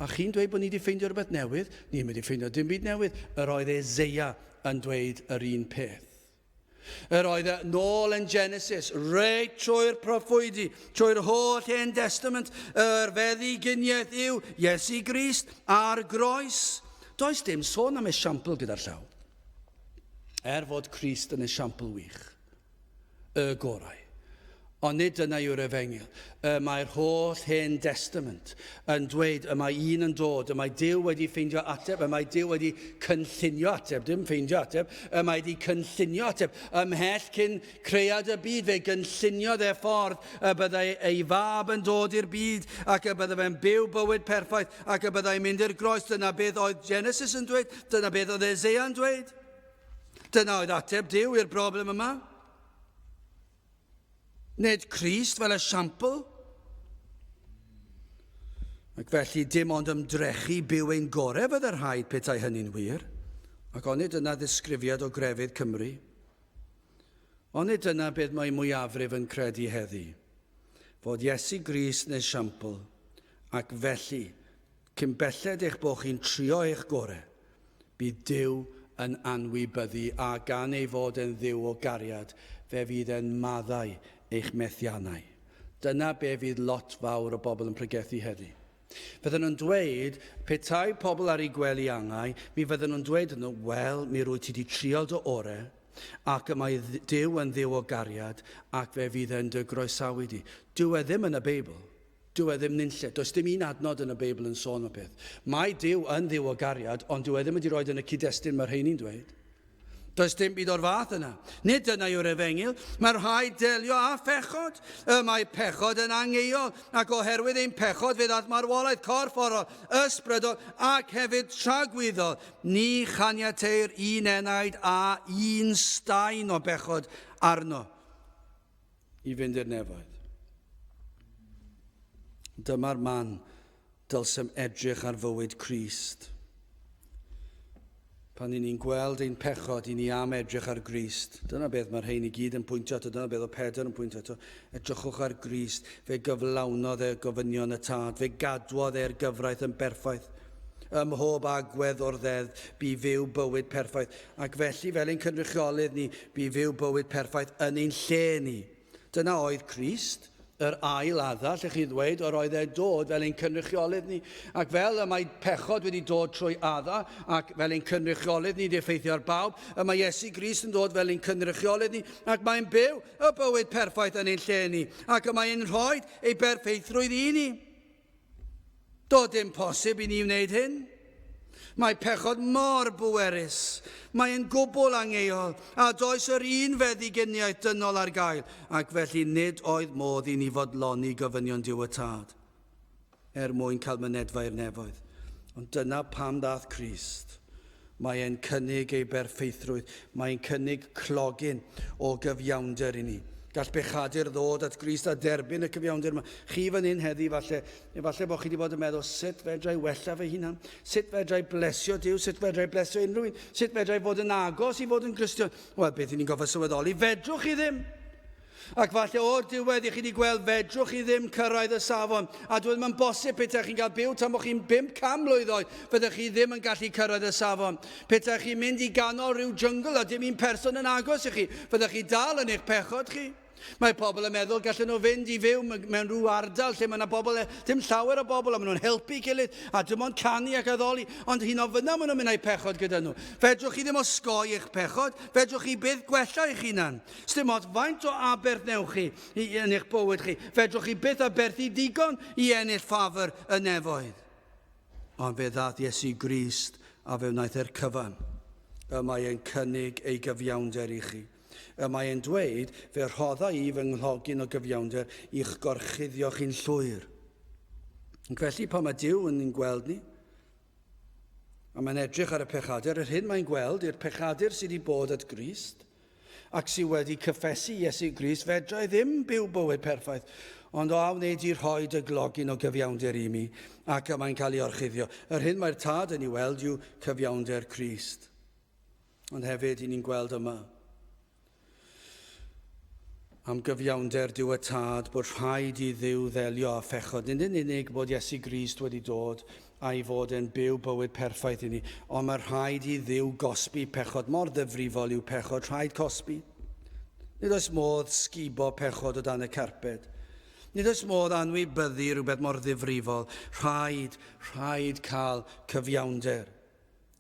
A chi'n dweud bod ni wedi ffeindio rhywbeth newydd? Ni ddim wedi ffeindio dim byd newydd. Yr oedd Eseia yn dweud yr un peth. Yr oedd e nôl yn Genesis, reit trwy'r proffwydi, trwy'r holl Hen Testament, yr feddyginiaeth yw Iesu Grist a'r groes. Does dim sôn am esiampl gyda'r llaw. Er fod Crist yn esiampl wych, y gorau. Ond nid dyna yw'r efengyl. Y mae'r holl Hen Destament yn dweud y mae un yn dod, y mae Duw wedi ffeindio ateb, y mae Duw wedi cynllunio ateb, dim ffeindio ateb, y mae wedi cynllunio ateb. Ymhell cyn cread y byd, fe gynlluniodd e ffordd y byddai ei fab yn dod i'r byd ac y byddai fe'n byw bywyd perffaith ac y byddai'n mynd i'r groes. Dyna beth oedd Genesis yn dweud, dyna beth oedd Eseia yn dweud. Dyna oedd ateb Duw i'r broblem yma. Nid Crist fel esiampl. Ac felly dim ond ymdrechu byw ein gorau fydde rhaid petai hynny'n wir. Ac onid dyna ddisgrifiad o grefydd Cymru? Onid dyna beth mae mwyafrif yn credu heddi? Fod Iesu Grist yn esiampl, ac felly, cyn belled eich bod chi'n trio eich gorau, Bydd Duw yn anwybyddu a gan ei fod e'n Dduw o gariad, fe fydd e'n maddau eich methiannau. Dyna be fydd lot fawr o bobl yn pregethu heddi. Fydden nhw'n dweud, petai pobl ar eu gwely angau, mi fydden nhw'n dweud nhw, wel, mi rwy ti di trial dy ore, ac y mae Duw yn Dduw o gariad, ac fe fydd e'n dy groesawu di. Dyw e ddim yn y Beibl. Dyw e ddim nunlle. Does dim un adnod yn y Beibl yn sôn am y peth. Mae Duw yn Dduw o gariad, ond dyw e ddim wedi rhoi yn y cyd-destun mae'r rheini'n dweud. Does dim byd o'r fath yna. Nid dyna yw'r efengyl. Mae rhaid delio â phechod. Y mae pechod yn angeuol, ac oherwydd ein pechod fe ddaeth marwolaeth corfforol, ysbrydol ac hefyd tragwyddol. Ni chaniateir un enaid a un staen o bechod arno. i fynd i'r nefoedd. Dyma'r man dylsem edrych ar fywyd Crist. Pan i ni'n gweld ein pechod, i ni am edrych ar Grist. Dyna beth mae'r rhain i gyd yn pwyntio ato, dyna beth o Pedr yn pwyntio ato. Edrychwch ar Grist, fe gyflawnodd e gofynion y Tad, fe gadwodd e'r gyfraith yn berffaith. Ym mhob agwedd o'r ddeddf, bu fyw bywyd perffaith, ac felly, fel ein cynrychiolydd ni, bu fyw bywyd perffaith yn ein lle ni. Dyna oedd Crist, yr ail Adda, lle chi ddweud, yr oedd e'n dod fel ein cynrychiolydd ni. Ac fel y mae pechod wedi dod trwy Adda, ac fel ein cynrychiolydd ni wedi effeithio ar bawb, y mae Iesu Grist yn dod fel ein cynrychiolydd ni, ac mae'n byw y bywyd perffaith yn ein lle ni, ac y mae'n rhoi ei berffeithrwydd i ni. Doedd dim posib i ni wneud hyn. Mae pechod mor bwerus. Mae'n gwbl angeuol, a does yr un feddyginiaeth dynol ar gael, ac felly nid oedd modd i ni fodloni gofynion Duw y Tad er mwyn cael mynedfa i'r nefoedd. Ond dyna pam ddaeth Crist. Mae e'n cynnig ei berffeithrwydd. Mae'n cynnig clogyn o gyfiawnder i ni. Gall bechadur ddod at Grist a derbyn y cyfiawnder yma. Chi fan hyn heddi, falle, efallai bod chi wedi bod yn meddwl, sut fedra i wella fy hunan? Sut fedra i blesio Duw? Sut fedra i blesio unrhyw un? Sut fedra i fod yn agos i fod yn Gristion? Wel, beth i ni'n goffa sylweddoli? Fedrwch chi ddim. Ac falle o'r diwedd i chi wedi gweld fedrwch chi ddim cyrraedd y safon. A dwi ddim yn bosib petai chi'n cael byw tan bod chi'n 500 mlwydd oed, fyddech chi ddim yn gallu cyrraedd y safon. Petai chi'n mynd i ganol rhyw jyngl a dim un person yn agos i chi, fyddech chi dal yn eich pechod chi. Mae pobl yn meddwl gallen nhw fynd i fyw mewn rhyw ardal lle mae yna bobl, dim llawer o bobl, a maen nhw'n helpu gilydd, a dim ond canu ac addoli, ond hyn o fyna maen nhw'n mynd â'u pechod gyda nhw. Fedrwch chi ddim osgoi eich pechod, fedrwch chi byth gwella eich hunan. Sdim ots faint o aberth newch chi yn eich bywyd chi, fedrwch chi byth aberthu digon i ennill ffafr y nefoedd. Ond fe ddaeth Iesu Grist a fe wnaeth e'r cyfan. Y mae e'n cynnig ei gyfiawnder i chi. Y mae e'n dweud, fe rhodda i fy nghlogyn o gyfiawnder i'ch gorchuddio chi'n llwyr. Ac felly pan mae Duw yn ein gweld ni, a mae'n edrych ar y pechadur, yr hyn mae'n gweld yw'r pechadur sydd wedi bod at Grist, ac sydd wedi cyffesu Iesu Grist, fedra i ddim byw bywyd perffaith, ond o a wneud i rhoi dy glogyn o gyfiawnder i mi, ac y mae'n cael ei orchuddio. Yr hyn mae'r Tad yn ei weld yw cyfiawnder Crist. Ond hefyd, i ni'n gweld yma, am gyfiawnder Duw y Tad, bod rhaid i Dduw ddelio â phechod. Nid yn unig bod Iesu Grist wedi dod a'i fod e'n byw bywyd perffaith i ni, ond mae rhaid i Dduw gosbi pechod. Mor ddifrifol yw pechod, rhaid cosbi. Nid oes modd sgubo pechod o dan y carped. Nid oes modd anwybyddu rhywbeth mor ddifrifol. Rhaid, rhaid cael cyfiawnder.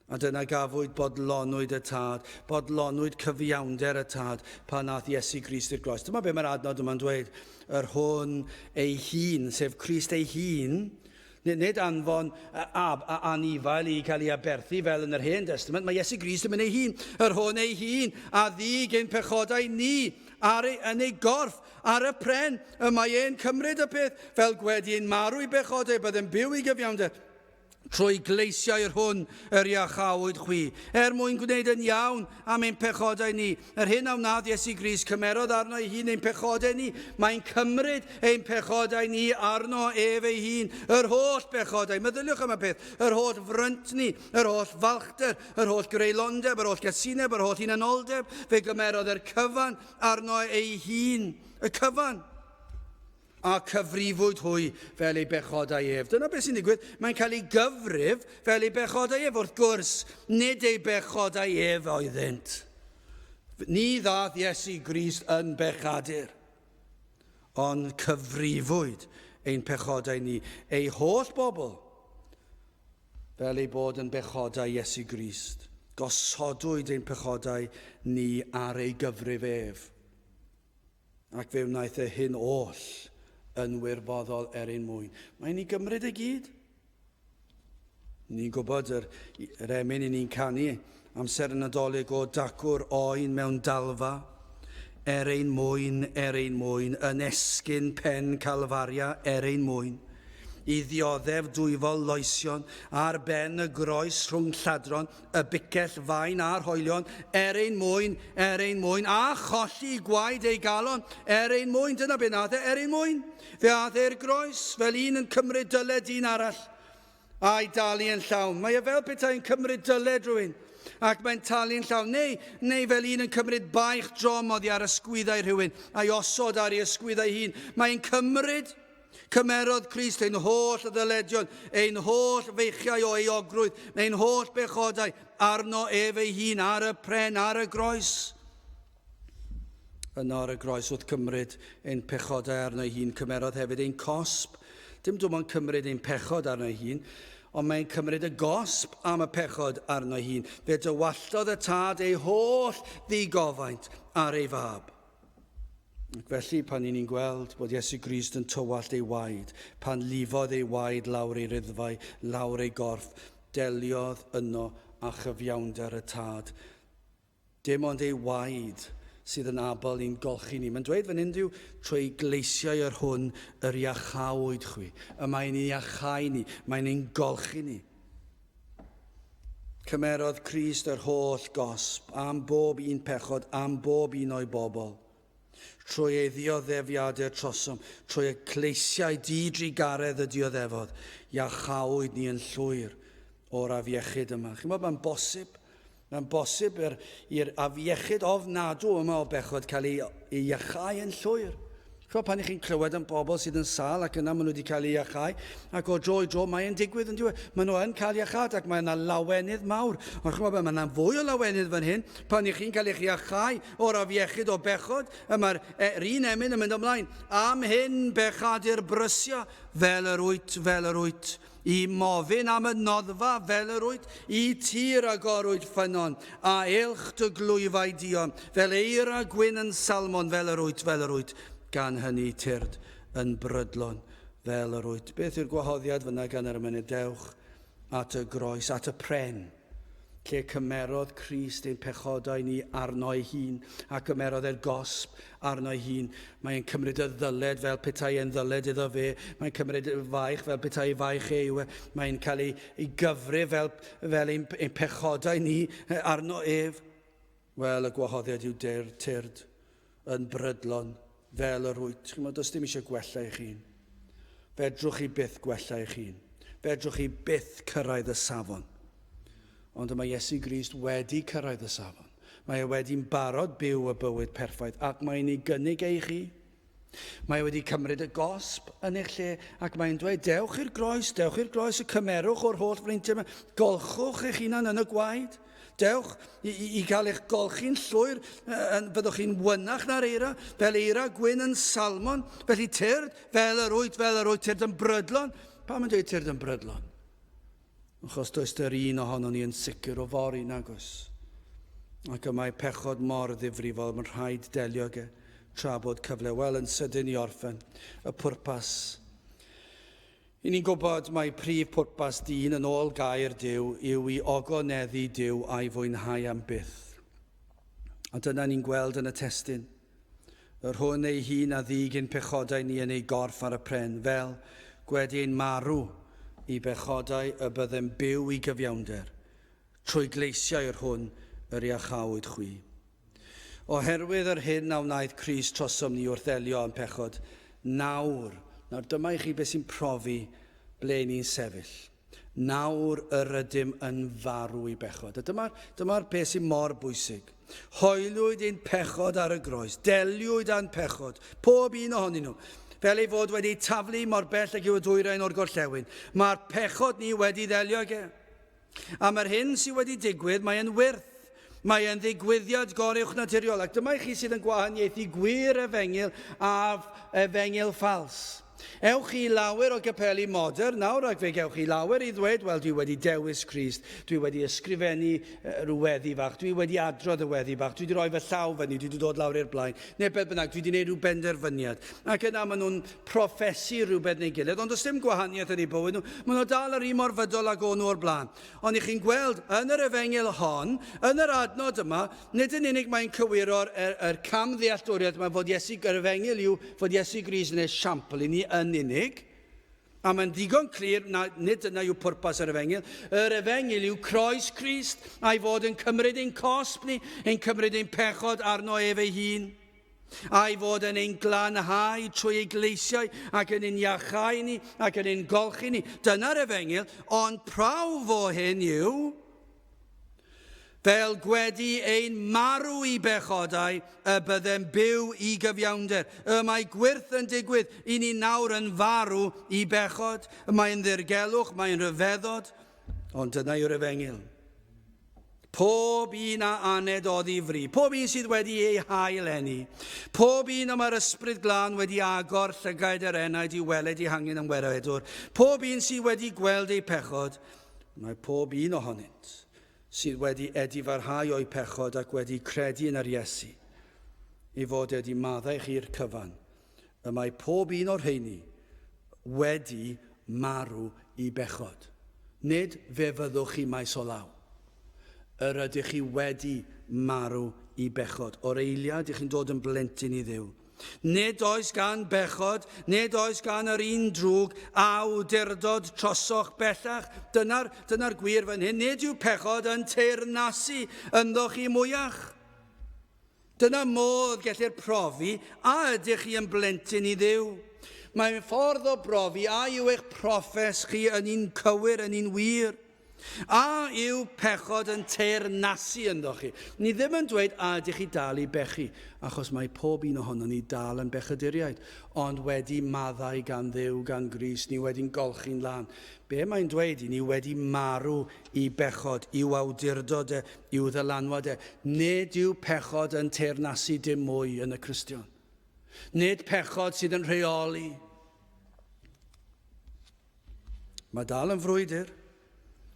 A dyna gafwyd bodlonwyd y Tad, bodlonwyd cyfiawnder y Tad pan ath Iesu Grist i'r groes. Dyma be mae'r adnod yma'n dweud, yr hwn ei hun, sef Crist ei hun, nid anfon ab a anifail i cael ei aberthu fel yn yr Hen Testament, mae Iesu Grist yn mynd ei hun, yr hwn ei hun a ddig ein pechodau ni ar ei, yn ei gorff ar y pren, y mae e'n cymryd y peth fel gwedi ein marw i bechodau, byddem byw i gyfiawnder. Trwy gleisiau'r hwn yr iachawyd chwi, er mwyn gwneud yn iawn am ein pechodau ni. Yr hyn a wnaeth Iesu Grist, cymerodd arno ei hun ein pechodau ni. Mae'n cymryd ein pechodau ni arno ef ei hun, yr holl bechodau. Meddyliwch am y peth, yr holl fryntni, yr holl falchder, yr holl greulondeb, yr holl gasineb, yr holl hunanoldeb, fe gymerodd yr cyfan arno ei hun, y cyfan. A cyfrifwyd hwy fel ei bechodau ef. Dyna beth sy'n digwydd. Mae'n cael ei gyfrif fel ei bechodau ef. Wrth gwrs, nid ei bechodau ef oeddynt. Ni ddaeth Iesu Grist yn bechadur, ond cyfrifwyd ein pechodau ni, ei holl bobl, fel ei bod yn bechodau Iesu Grist. Gosodwyd ein pechodau ni ar ei gyfrif ef. Ac fe wnaeth e hyn oll yn wirfoddol er ein mwyn. Mae'n ei gymryd e gyd. Ni'n gwybod yr, yr emyn i ni'n canu amser y Nadolig o dacw'r oen mewn dalfa, er ein mwyn, er ein mwyn, yn esgyn pen Calfaria, er ein mwyn. I ddioddef dwyfol loesion ar ben y groes rhwng lladron, y bicell fain a'r hoelion, er ein mwyn, er ein mwyn, a cholli gwaed ei galon, er ein mwyn, dyna be nath e, er ein mwyn. Fe ath e'r groes fel un yn cymryd dyled dyn arall, a'i dalu yn llawn. Mae e fel petai'n cymryd dyled rhywun, ac mae'n talu'n llawn. Neu, neu fel un yn cymryd baich drom oddi ar ysgwyddau rhywun, a'i osod ar ei ysgwyddau hun. Mae'n cymryd Cymerodd Crist ein holl ddyledion, ein holl feichiau o euogrwydd, ein holl bechodau arno ef ei hun ar y pren, ar y groes. Yno ar y groes wrth cymryd ein pechodau arno ei hun, cymerodd hefyd ein cosb. Dim dim ond cymryd ein pechod arno ei hun, ond mae'n cymryd y gosb am y pechod arno ei hun. Fe dywalltodd y tad ei holl ddigofaint ar ei fab. Ac felly, pan i ni'n gweld bod Iesu Grist yn tywallt ei waed, pan lifodd ei waed lawr ei riddfau, lawr ei gorff, deliodd yno â chyfiawnder y Tad. Dim ond ei waed sydd yn abl i'n golchi ni. Mae'n dweud fan hyn yw, trwy gleisiau yr hwn yr iachawyd chwi. Y mae'n iachau ni, mae'n ein golchi ni. Cymerodd Crist yr holl gosb am bob un pechod, am bob un o'i bobl. Trwy ei ddioddefiadau trosom, trwy y cleisiau di-drugaredd y dioddefodd, iachawyd ni yn llwyr o'r afiechyd yma. Chi'n gwybod, mae'n bosib, mae'n bosib i'r afiechyd ofnadw yma o bechod cael ei, ei iachau yn llwyr. Chymod, pan ych chi'n clywed am bobl sydd yn sâl ac yna maen nhw wedi cael eu iachau, ac o dro i dro mae'n digwydd yn diwedd. Maen nhw yn cael iachâd ac mae yna lawenydd mawr. Ond chymod beth, mae yna fwy o lawenydd fan hyn pan ych chi'n cael eich iachau o'r afiechyd o bechod, y mae'r er un emyn yn mynd ymlaen. Am hyn bechadur brysia fel yr wyt, fel yr wyt. I mofyn am y noddfa fel yr wyt, i ti ragorwyd ffynnon, a eilch dy glwyfau duon, fel eira gwyn yn salmon fel yr wyt, fel yr wyt, gan hynny tyrd yn brydlon fel yr wyt. Beth yw'r gwahoddiad fyna gan yr emynydd? Dewch at y groes, at y pren lle cymerodd Crist ein pechodau ni arno ei hun, a gymerodd e'r gosb arno ei hun. Mae'n cymryd y ddyled fel petai e'n ddyled iddo fe, mae'n cymryd y faich fel petai ei faich e yw e, mae'n cael ei, ei gyfrif fel, fel ein, ein pechodau ni arno ef. Wel, y gwahoddiad yw der, tyrd yn brydlon fel yr wyt. Chi'n meddwl, does dim eisiau gwella eich hun. Fedrwch chi byth gwella eich hun. Fedrwch chi byth cyrraedd y safon. Ond y mae Iesu Grist wedi cyrraedd y safon. Mae e wedi'n barod byw y bywyd perffaith ac mae'n ei gynnig e i chi. Mae e wedi cymryd y gosb yn eich lle ac mae'n dweud, dewch i'r groes, dewch i'r groes y cymerwch o'r holl freintiau yma, golchwch eich hunan yn y gwaed. Dewch i, i, i gael eich golchi'n llwyr, yn, byddwch chi'n wynach na'r eira, fel eira gwyn yn salmon, felly tyrd, fel yr wyt, fel yr wyt, tyrd yn brydlon. Pam yn dweud tyrd yn brydlon? Achos does dy'r un ohonon ni yn sicr o fory, nagos. Ac y mae pechod mor ddifrifol, mae'n rhaid delio ag e tra bod cyfle. Wel, yn sydyn i orffen, y pwrpas. I ni'n gwybod mai prif pwrpas dyn yn ôl gair Duw yw i ogoneddu Duw a'i fwynhau am byth. A dyna ni'n gweld yn y testun. Yr hwn ei hun a ddug ein pechodau ni yn ei gorff ar y pren, fel, gwedi ein marw i bechodau y byddem byw i gyfiawnder, trwy gleisiau yr hwn yr iachawyd chwi. Oherwydd yr hyn a wnaeth Crist trosom ni wrth ddelio â'n pechod, nawr, nawr dyma i chi beth sy'n profi ble ni'n sefyll. Nawr yr ydym yn farw i bechod. A dyma'r dyma peth sy'n mor bwysig. Hoeliwyd ein pechod ar y groes, deliwyd â'n pechod, pob un ohonyn nhw, fel ei fod wedi taflu mor bell ag yw y dwyrain o'r gorllewin. Mae'r pechod ni wedi ddelio ag e. A mae'r hyn sydd wedi digwydd, mae'n wyrth. Mae e'n ddigwyddiad goruwchnaturiol, ac dyma i chi sydd yn gwahaniaethu gwir efengyl a efengyl ffals. Ewch i lawer o gapeli modern nawr ac fe gewch chi lawer i ddweud, wel, dwi wedi dewis Crist, dwi wedi ysgrifennu rhyw weddi fach, dwi wedi adrodd y weddi fach, dwi wedi rhoi fy llaw fyny, dwi wedi dod lawr i'r blaen, neu beth bynnag, dwi wedi gwneud rhyw benderfyniad. Ac yna maen nhw'n proffesu rhywbeth neu gilydd, ond does dim gwahaniaeth yn eu bywyd nhw, maen nhw dal yr un mor fydol ag o'n nhw o'r blaen. Ond i chi'n gweld, yn yr efengyl hon, yn yr adnod yma, nid yn unig mae'n cywiro'r er, er camddealltwriaeth yma fod Iesu, yr efengyl yw fod Iesu Grist yn esiampl i ni yn unig, a mae'n ddigon clir na nid dyna yw pwrpas yr efengyl. Yr efengyl yw croes Crist, a'i fod yn cymryd ein cosb ni, ein cymryd ein pechod arno ef ei hun. a'i fod yn ein glanhau trwy ei gleisiau ac yn ein iachau ni ac yn ein golchi ni. Dyna'r efengyl, ond prawf o hyn yw, fel gwedi ein marw i bechodau, y byddem byw i gyfiawnder. Y mae gwyrth yn digwydd i ni nawr yn farw i bechod. Y mae'n ddirgelwch, mae'n rhyfeddod, ond dyna yw'r efengyl. Pob un a aned oddi fri, pob un sydd wedi ei hail eni, pob un y mae'r Ysbryd Glân wedi agor llygaid yr enaid i weled ei hangen yn weredwr, pob un sydd wedi gweld eu pechod, mae pob un ohonynt sydd wedi edifarhau o'u pechod ac wedi credu yn yr Iesu, ei fod wedi maddau chi'r cyfan, y mae pob un o'r rheini wedi marw i bechod. Nid fe fyddwch chi maes o law. Yr ydych chi wedi marw i bechod. O'r eiliad i chi'n dod yn blentyn i Dduw. Nid oes gan bechod, nid oes gan yr un drwg awdurdod trosoch bellach. Dyna'r dyna gwir fan hyn. Nid yw pechod yn teyrnasu ynddo chi mwyach. Dyna modd gellir profi a ydych chi yn blentyn i Dduw. Mae'n ffordd o brofi a yw eich proffes chi yn un cywir, yn un wir. A yw pechod yn teyrnasu ynddo chi? Ni ddim yn dweud a ydych chi dal i bechu, achos mae pob un ohonon ni dal yn bechaduriaid, ond wedi maddau gan Dduw, gan Grist, ni wedi'n golchi'n lân. Be mae'n dweud i ni wedi marw i bechod, i'w awdurdod e, i'w ddylanwad e. Nid yw pechod yn teyrnasu dim mwy yn y Cristion. Nid pechod sydd yn rheoli. Mae dal yn frwydr.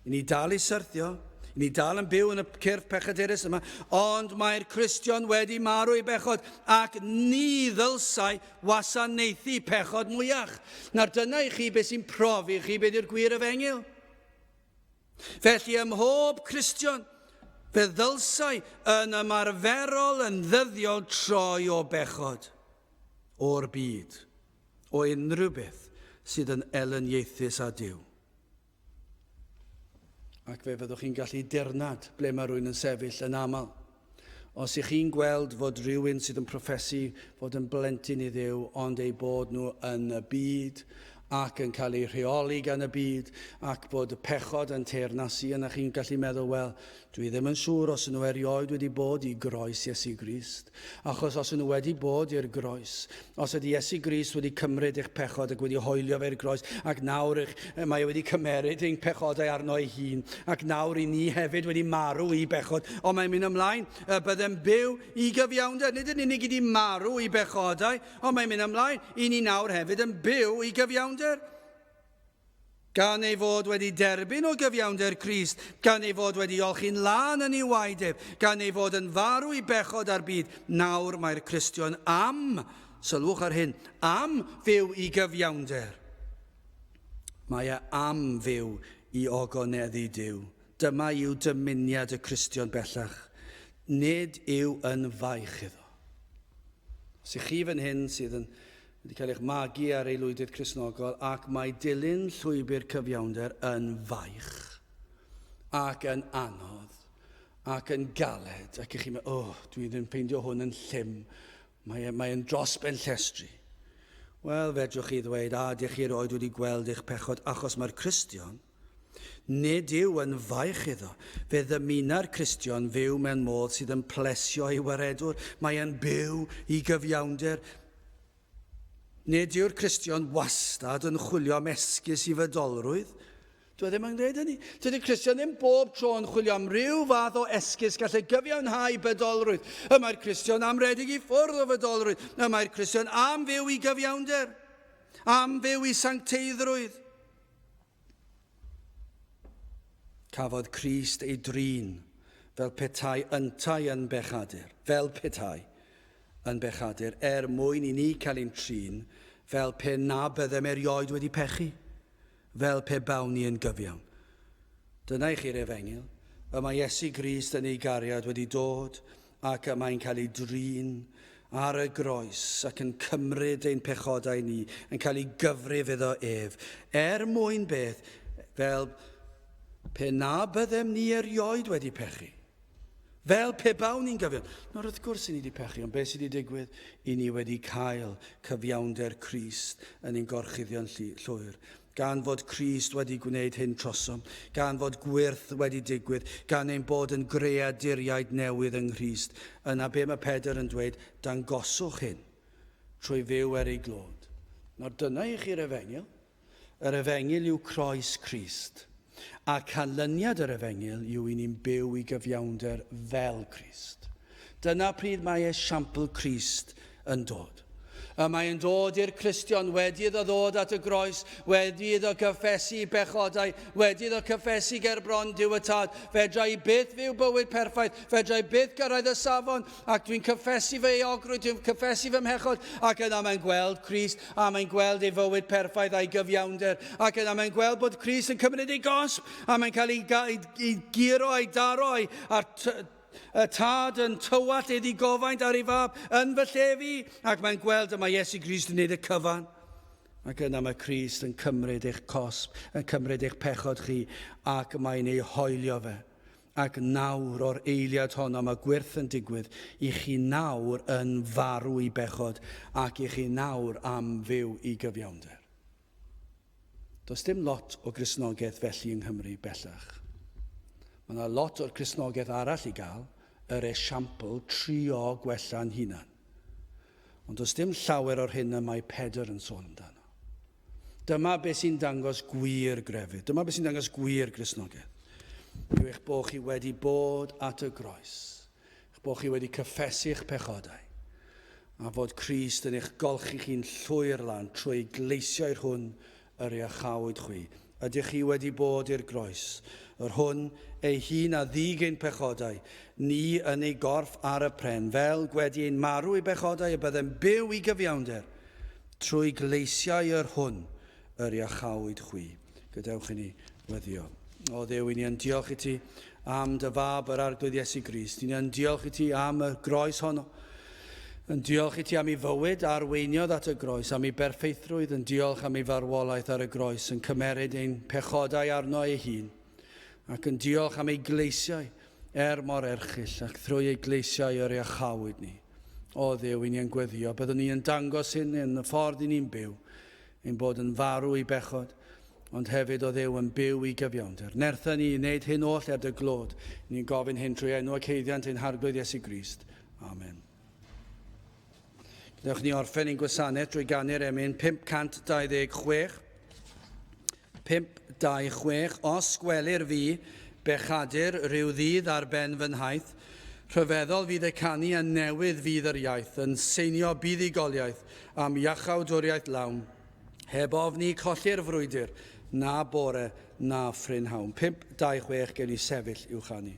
I ni dal i syrthio. I ni dal yn byw yn y cyrff pechadurus yma. Ond mae'r Cristion wedi marw i bechod ac ni ddylsai wasanaethu pechod mwyach. Nawr dyna i chi beth sy'n profi chi beth yw'r gwir efengyl. Felly ym mhob Cristion, fe ddylsai yn ymarferol yn ddyddiol troi o bechod o'r byd. o unrhyw beth sydd yn elyniaethus â Duw. Ac fe fyddwch chi'n gallu dirnad ble mae rhywun yn sefyll yn aml. Os ych chi'n gweld fod rhywun sydd yn proffesu fod yn blentyn i Dduw, ond eu bod nhw yn y byd ac yn cael eu rheoli gan y byd ac bod y pechod yn teyrnasu, yna chi'n gallu meddwl, wel, Dwi ddim yn siŵr os ŷn nhw erioed wedi bod i groes Iesu Grist, achos os ŷn nhw wedi bod i'r groes, os ydy Iesu Grist wedi cymryd eich pechod ac wedi hoelio fe i'r groes, ac nawr eich, mae e wedi cymeryd ein pechodau arno ei hun, ac nawr i ni hefyd wedi marw i bechod, ond mae'n mynd ymlaen, y byddem byw i gyfiawnder, nid yn unig i ni marw i bechodau, ond mae'n mynd ymlaen, i ni nawr hefyd yn byw i gyfiawnder. Gan ei fod wedi derbyn o gyfiawnder Crist, gan ei fod wedi olchi'n lân yn ei waed ef, gan ei fod yn farw i bechod a'r byd, nawr mae'r Cristion am, sylwch ar hyn, am fyw i gyfiawnder. Mae e am fyw i ogoneddu Duw. Dyma yw dymuniad y Cristion bellach. Nid yw yn faich iddo. Os ych chi fan hyn sydd yn wedi cael eich magu ar aelwydydd Cristnogol ac mae dilyn llwybr cyfiawnder yn faich ac yn anodd ac yn galed ac ych chi'n meddwl, oh, dwi ddim ffeindio hwn yn llym, mae, e, mae e'n dros ben llestri. Wel, fedrwch chi ddweud, a dych chi erioed wedi gweld eich pechod, achos mae'r Cristion, nid yw yn faich iddo. Fe ddymuna'r Cristion fyw mewn modd sydd yn plesio ei waredwr. Mae e'n byw i gyfiawnder. Nid yw'r Cristion wastad yn chwilio am esgus i fydolrwydd. Dwi e ddim yn gwneud hynny. Dydy'r Cristion ddim bob tro yn chwilio am ryw fath o esgus gallai gyfiawnhau bydolrwydd. Y mae'r Cristion am redeg i ffwrdd o fydolrwydd. Y mae'r Cristion am fyw i gyfiawnder, am fyw i sancteiddrwydd. Cafodd Crist ei drin fel petai yntau yn bechadur, fel petai yn bechadur, er mwyn i ni cael ein trin fel pe na byddem erioed wedi pechu, fel pe bawn ni yn gyfiawn. Dyna i chi'r efengyl. Y mae Iesu Grist yn ei gariad wedi dod ac y mae'n cael ei drin ar y groes ac yn cymryd ein pechodau ni, yn cael ei gyfrif iddo ef, er mwyn beth, fel pe na byddem ni erioed wedi pechu. Fel pe bawn ni'n gyfiawn. Nawr, wrth gwrs, i ni wedi pechu, ond beth sydd wedi digwydd? I ni wedi cael cyfiawnder Crist yn ein gorchuddio'n llwyr. Gan fod Crist wedi gwneud hyn trosom, gan fod gwyrth wedi digwydd, gan ein bod yn greaduriaid newydd yng Nghrist, yna be mae Pedr yn dweud, dangoswch hyn trwy fyw er ei glod. Nawr dyna i chi'r efengyl. Yr efengyl yw croes Crist. A canlyniad yr efengyl yw i ni'n byw i gyfiawnder fel Crist. Dyna pryd mae esiampl Crist yn dod. Y mae yn dod i'r Cristion wedi iddo ddod at y groes, wedi iddo gyffesu i bechodau, wedi iddo cyffesu ger bron Duw y Tad. Fedra i byth fyw bywyd perffaith, fedra i byth gyrraedd y safon, ac dwi'n cyffesu fy euogrwydd, dwi'n cyffesu fy mhechod, ac yna mae'n gweld Crist, a mae'n gweld ei fywyd perffaith a'i gyfiawnder, ac yna mae'n gweld bod Crist yn cymryd ei gosb, a mae'n cael ei, ei, ei guro a'i daro a'i, a'r y tad yn tywallt ei ddigofaint ar ei fab yn fy lle fi, ac mae'n gweld y mae Iesu Grist yn gwneud y cyfan. Ac yna mae Crist yn cymryd eich cosb, yn cymryd eich pechod chi, ac mae'n ei hoelio fe. Ac nawr o'r eiliad honno mae gwyrth yn digwydd i chi nawr yn farw i bechod ac i chi nawr am fyw i gyfiawnder. Does dim lot o Gristnogaeth felly yng Nghymru bellach. Mae yna lot o'r Cristnogaeth arall i gael, yr esiampl trio gwella'n hunan. Ond does dim llawer o'r hyn y mae Pedr yn sôn amdano. Dyma beth sy'n dangos gwir grefydd. Dyma beth sy'n dangos gwir Gristnogaeth. Yw eich bod chi wedi bod at y groes. Eich bod chi wedi cyffesu'ch pechodau, a fod Crist yn eich golchi chi'n llwyr lan trwy gleisiau'r hwn yr iachawyd chwi. Ydych chi wedi bod i'r groes, yr hwn ei hun a ddug ein pechodau, ni yn ei gorff ar y pren, fel gwedi ein marw i bechodau y byddem byw i gyfiawnder, trwy gleisiau yr hwn yr iachawyd chwi. Gadewch i ni weddio. O Dduw, i ni yn diolch i ti am dy fab yr Arglwydd Iesu Grist. I ni yn diolch i ti am y groes honno. Yn diolch i ti am ei fywyd a arweiniodd at y groes, am ei berffeithrwydd, yn diolch am ei farwolaeth ar y groes, yn cymeryd ein pechodau arno ei hun, ac yn diolch am ei gleisiau, er mor erchyll, ac thrwy ei gleisiau yr iachawyd ni. O Dduw, i ni yn gweddio, byddwn ni yn dangos hyn yn y ffordd i ni'n byw, ein bod yn farw i bechod, ond hefyd o Dduw yn byw i gyfiawnder. Nertha ni i wneud hyn oll er dy glod. Ni'n gofyn hyn trwy enw ac haeddiant ein Harglwydd Iesu Grist. Amen. Gadewch ni orffen ein gwasanaeth drwy ganu'r emyn 526. 526 Os gwelir fi, bechadur, rhyw ddydd ar ben fy nhaith, rhyfeddol fydd y canu a newydd fydd yr iaith, yn seinio buddugoliaeth am iachawdwriaeth lawn, heb ofni colli'r frwydr, na bore na phrynhawn. 526 Gewn ni sefyll i'w chanu.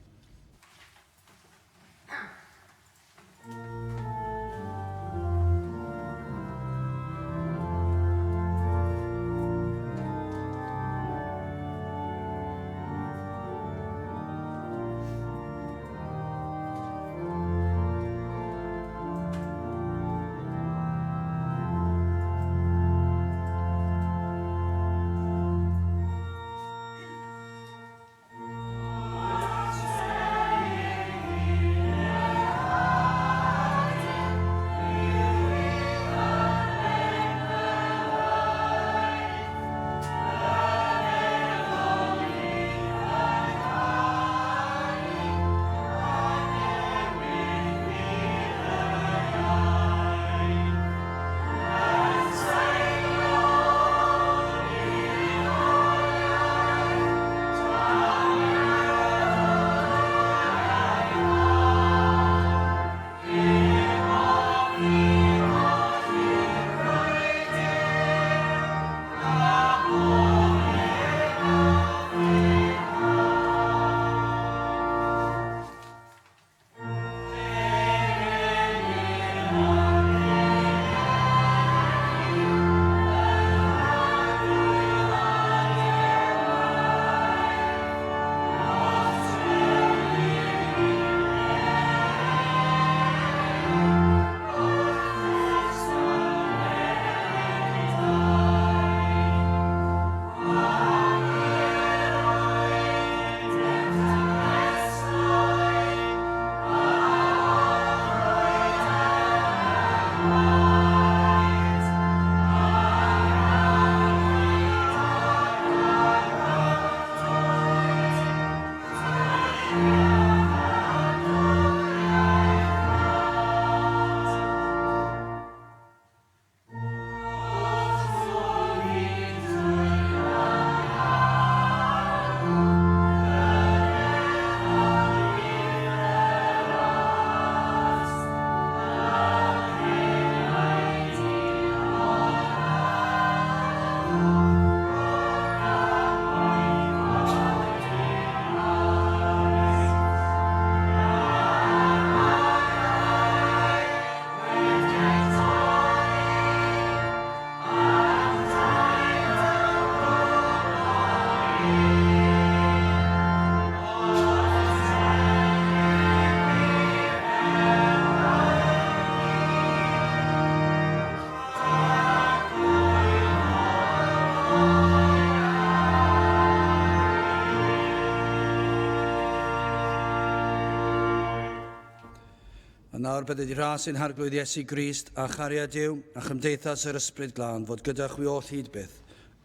nawr bydded i ras ein Harglwydd Iesu Grist a chariad Duw a chymdeithas yr Ysbryd Glân fod gyda chwi oll hyd byth.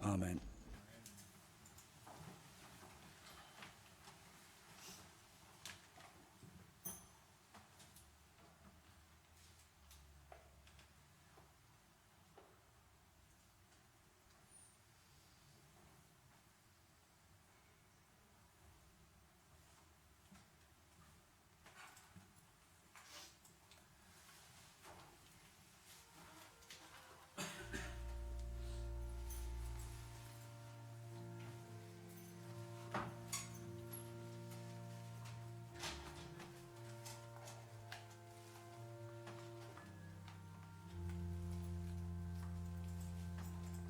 Amen.